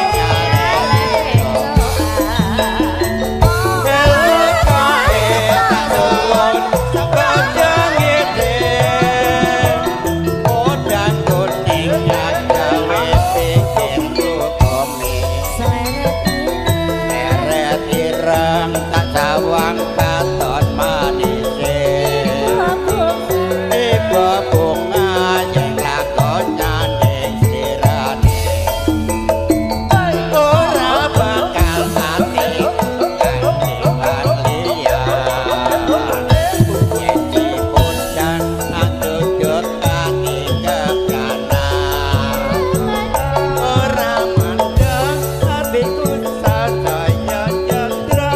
Pak Katon manise Ibu bunga yang lakon nyanding sirane Ora bakal mati kang liya Yen dipundan adudut ati kepranan Ora mandeng atiku sadaya nyendra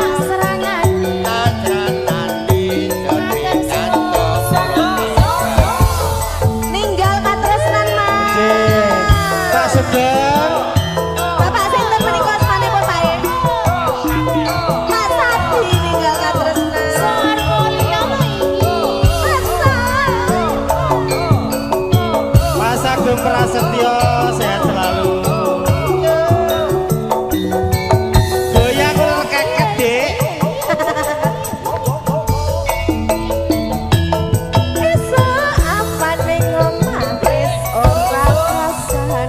Tasranani dadi Ninggal katresnan Mas. Pak Sugeng. Bapak sinten menika asmanipun Pak E? Pak Sadi ninggal katresnan. Mas Sadi. Mas Agung Prasetyo sehat selalu. Goyang ular keket, Dik. Esuk apa ning omah wis ora krasan.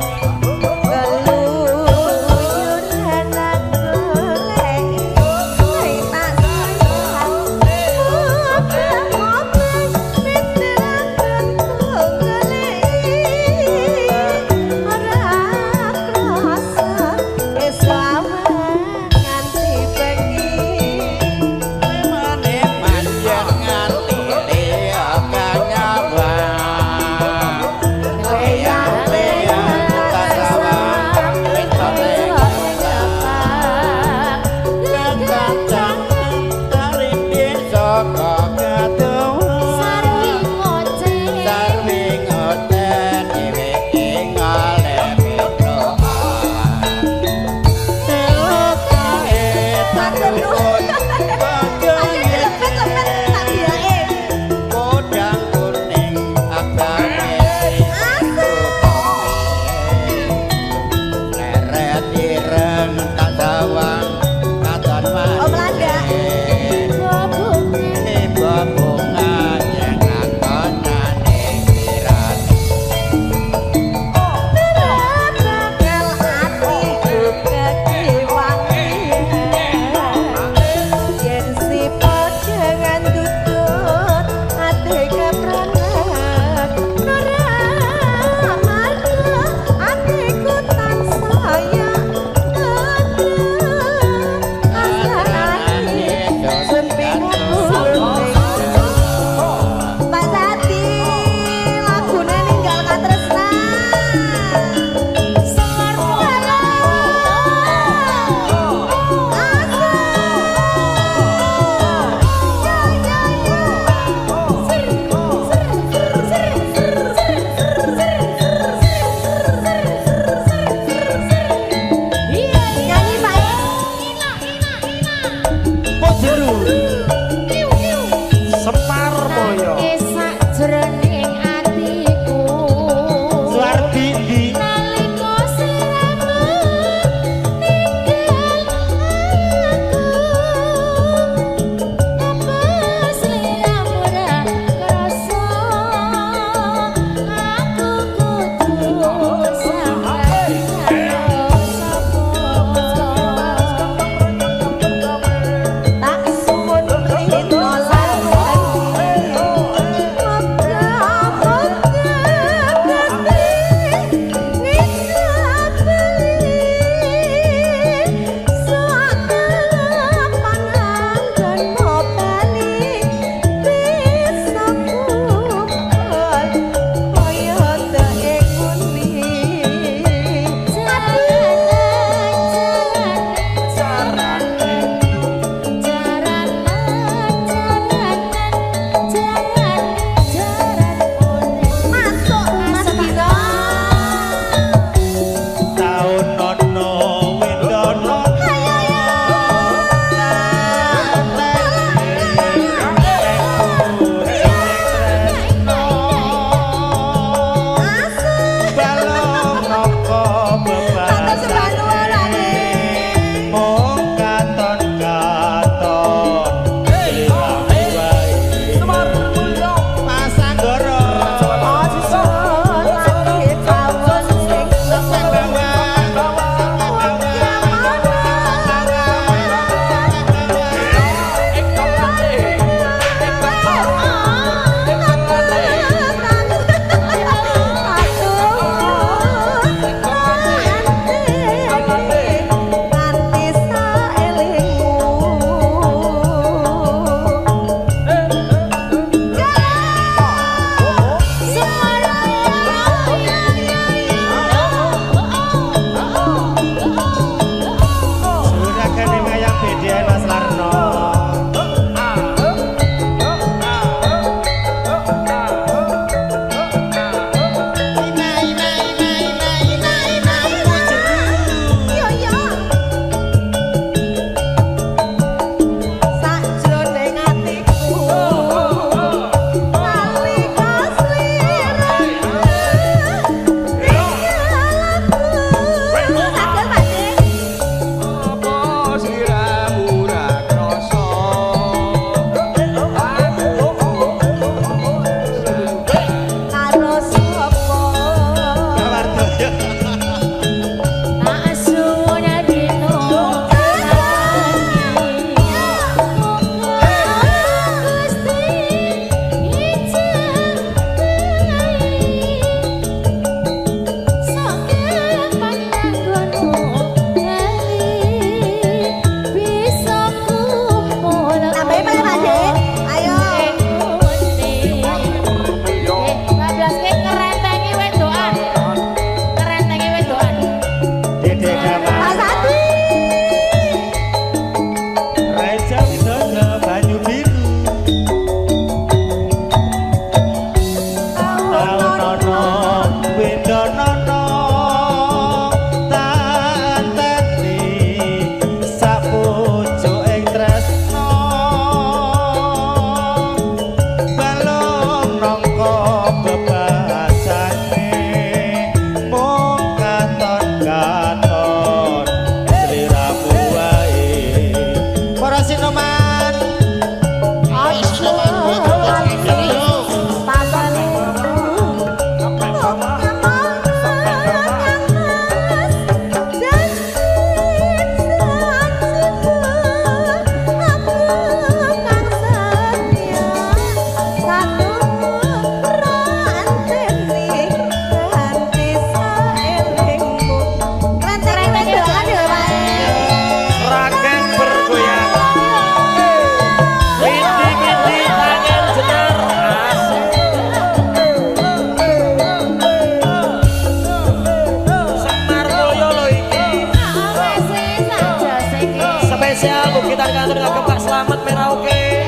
Spesial Bukitan Kantor kagem Pak Slamet Merauke.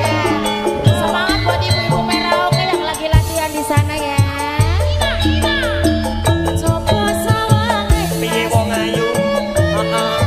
Semangat buat ibu-ibu Merauke yang lagi latihan di sana ya. Coba sawange Piye wong ayu? Heeh.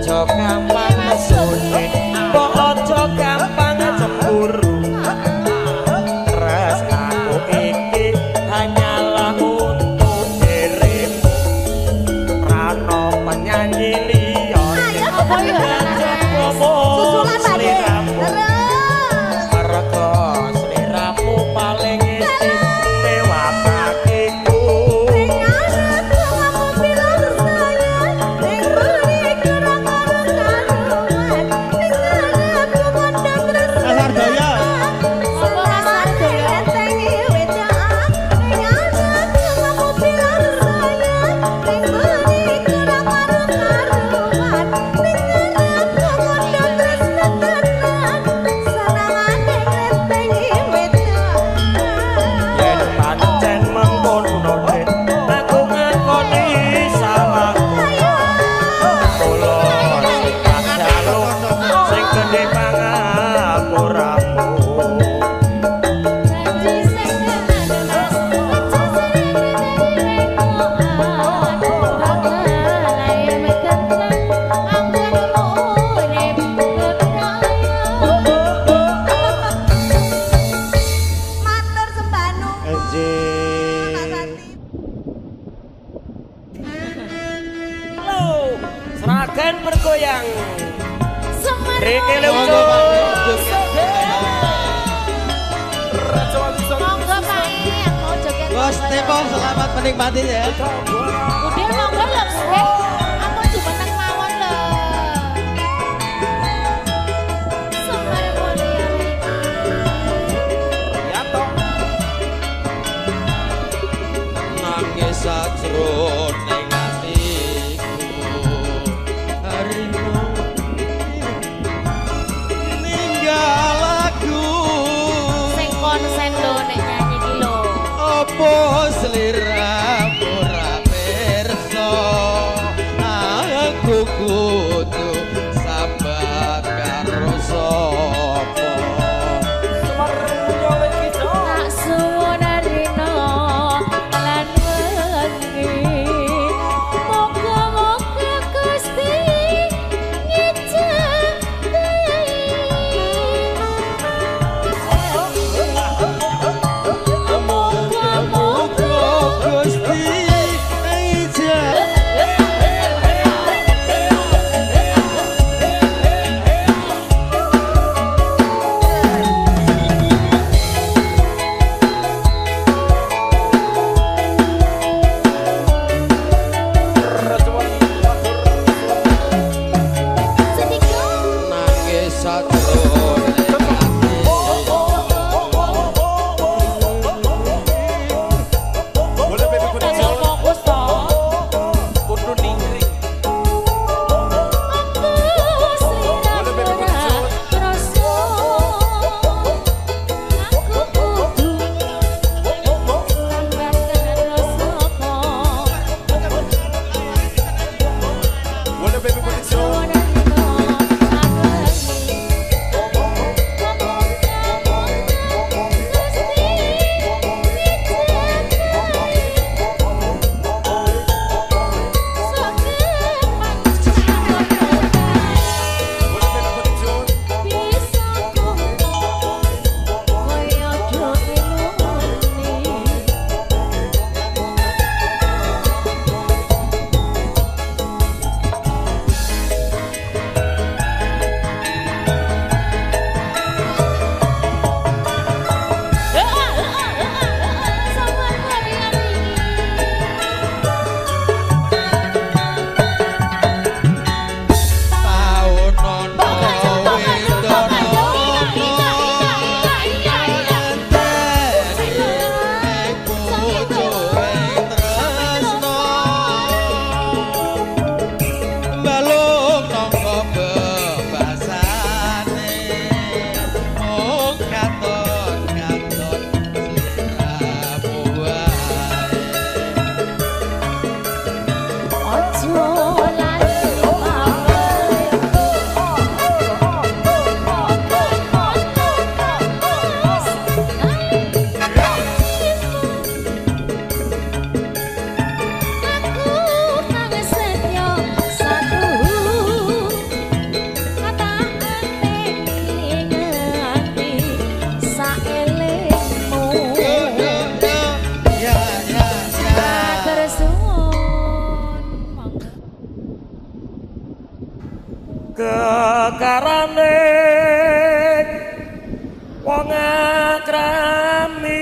Aja gampang mesune, mbok aja gampang cemburu. Tresnaku iki hanyalah untuk dirimu. Prano penyanyi liyane. Susulan Pak De. Sliramu. Terus. Mergo sliramu paling istimewa bagiku. Mas Ardoyo. Yen pancen mengkono Den, aku ngakoni salah. Kula sikap jaluk sing gedhe pangapuramu. Matur sembah nuwun. Enjih. Pak Santi. Halo, Sragen bergoyang. Riki Monggo Leuco. Pak De. Monggo Pak E, yang mau joget. Bos Tepo selamat menikmati ya. Udah monggo lho, Bude. Aku jumeneng mawon lho. Semar mulya iki. Nangis sajroning atiku. Harino ninggal aku. Sing konsen lho nek nyanyi iki lho. Apa sliramu ora pirsa? Aku kudu sabar karo sapa? Tak suwun rina lan wengi. Muga-muga Gusti ngijabah. Gambarane wong akrami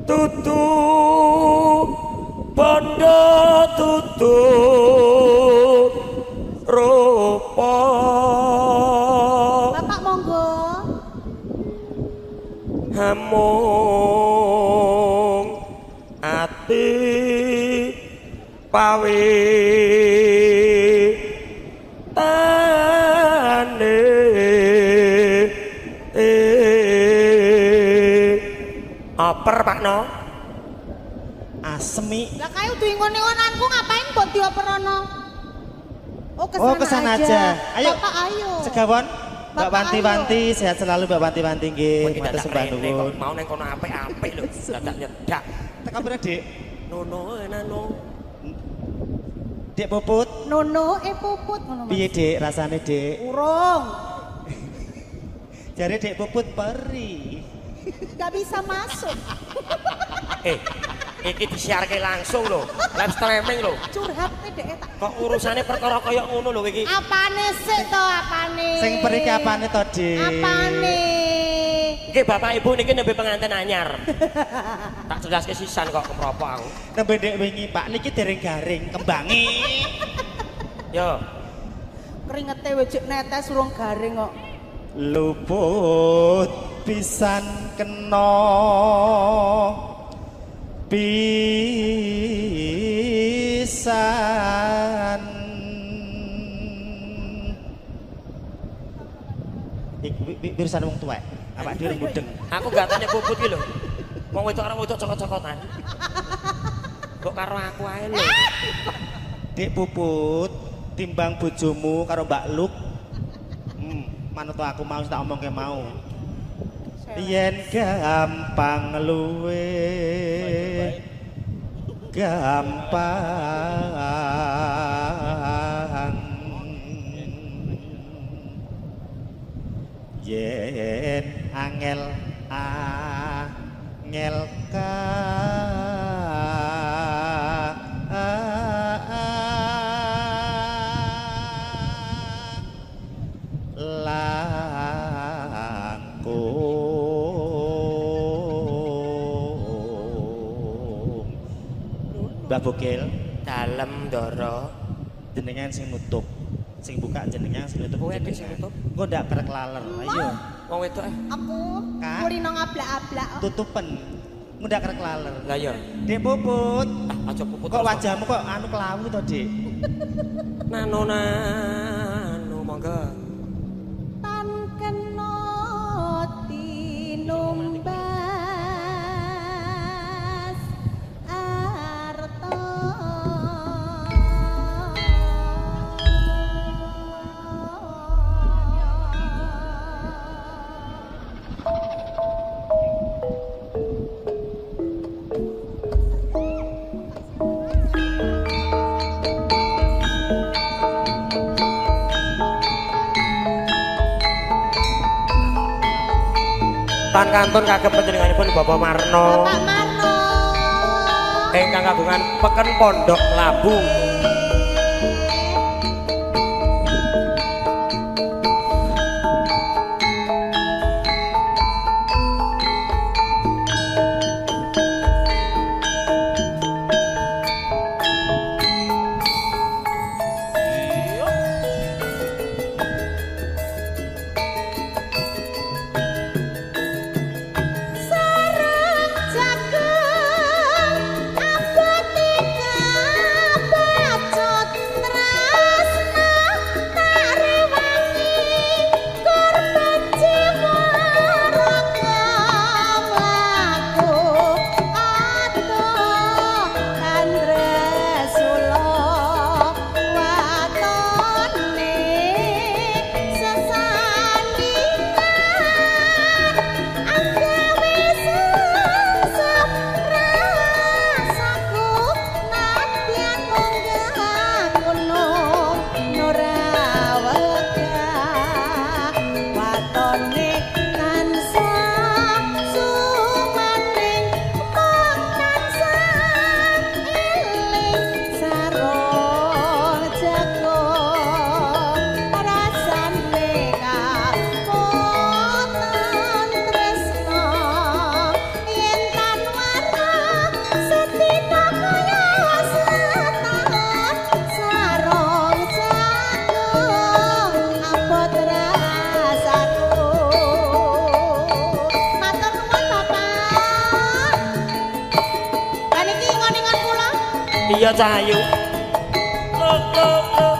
tutu bondo tutu rupa. Bapak monggo. Hamung ati pawe tane oper Pak No asemi. Lah kae udu ingon-ingonanku ngapain mbok dioperono? Oh, kesana, oh, kesana aja. Ayo. Bapak ayo. Segawon. Mbak Wanti-Wanti sehat selalu Mbak Wanti-Wanti nggih. Matur sembah nuwun. Mau neng kono apik-apik lho, dadak nyedak. Teka pira, Dik? Nono nano. Dik Puput. Nono e Puput ngono Mas. Piye, Dik, rasane, Dik? Urung. Jare Dik Puput peri. Gak bisa masuk. Iki disiarke langsung lho, live streaming lho. Curhat dhek tak. Kok urusane perkara kaya ngono lho iki. Apane sik to apane? Sing periki apane to, Dik? Apane? Nggih Bapak Ibu niki nembe pengantin anyar. Tak jelaske sisan kok kemropok aku. Nembe ndek wingi, Pak, niki dereng garing kembange. Yo. Keringete wejek netes urung garing kok. Luput pisan kena pisan. Iki urusan wong tuwek, awak dhewe mudeng. Aku gak tanya Puput ki lho. Wong wedok karo wedok cokot-cokotan. Kok karo aku ae lho. Dik Puput, timbang bojomu karo Mbak Luk. Manut aku mau tak omongke mau. Yen gampang luwe gampang yen angel angel ka Mbah Bokil dalem ndoro jenengan sing nutup, sing buka jenengan sing nutup. Kowe sing nutup. Engko ndak kerek laler. Ayo. Wong wedok aku kulino ngablak-ablak. Tutupen. Engko ndak kerek laler. Lah iya. Dik Puput. Ah, aja Puput. Kok wajahmu kok anu kelawu to, Dik? Nano nano monggo. Tan kena tinumbas Tan kantun kagem panjenenganipun Bapak Marno. Bapak Marno. Ingkang kagungan peken Pondok Labu. Sarang jagung abot kabeh. Ayo cahayu. Lo lo lo.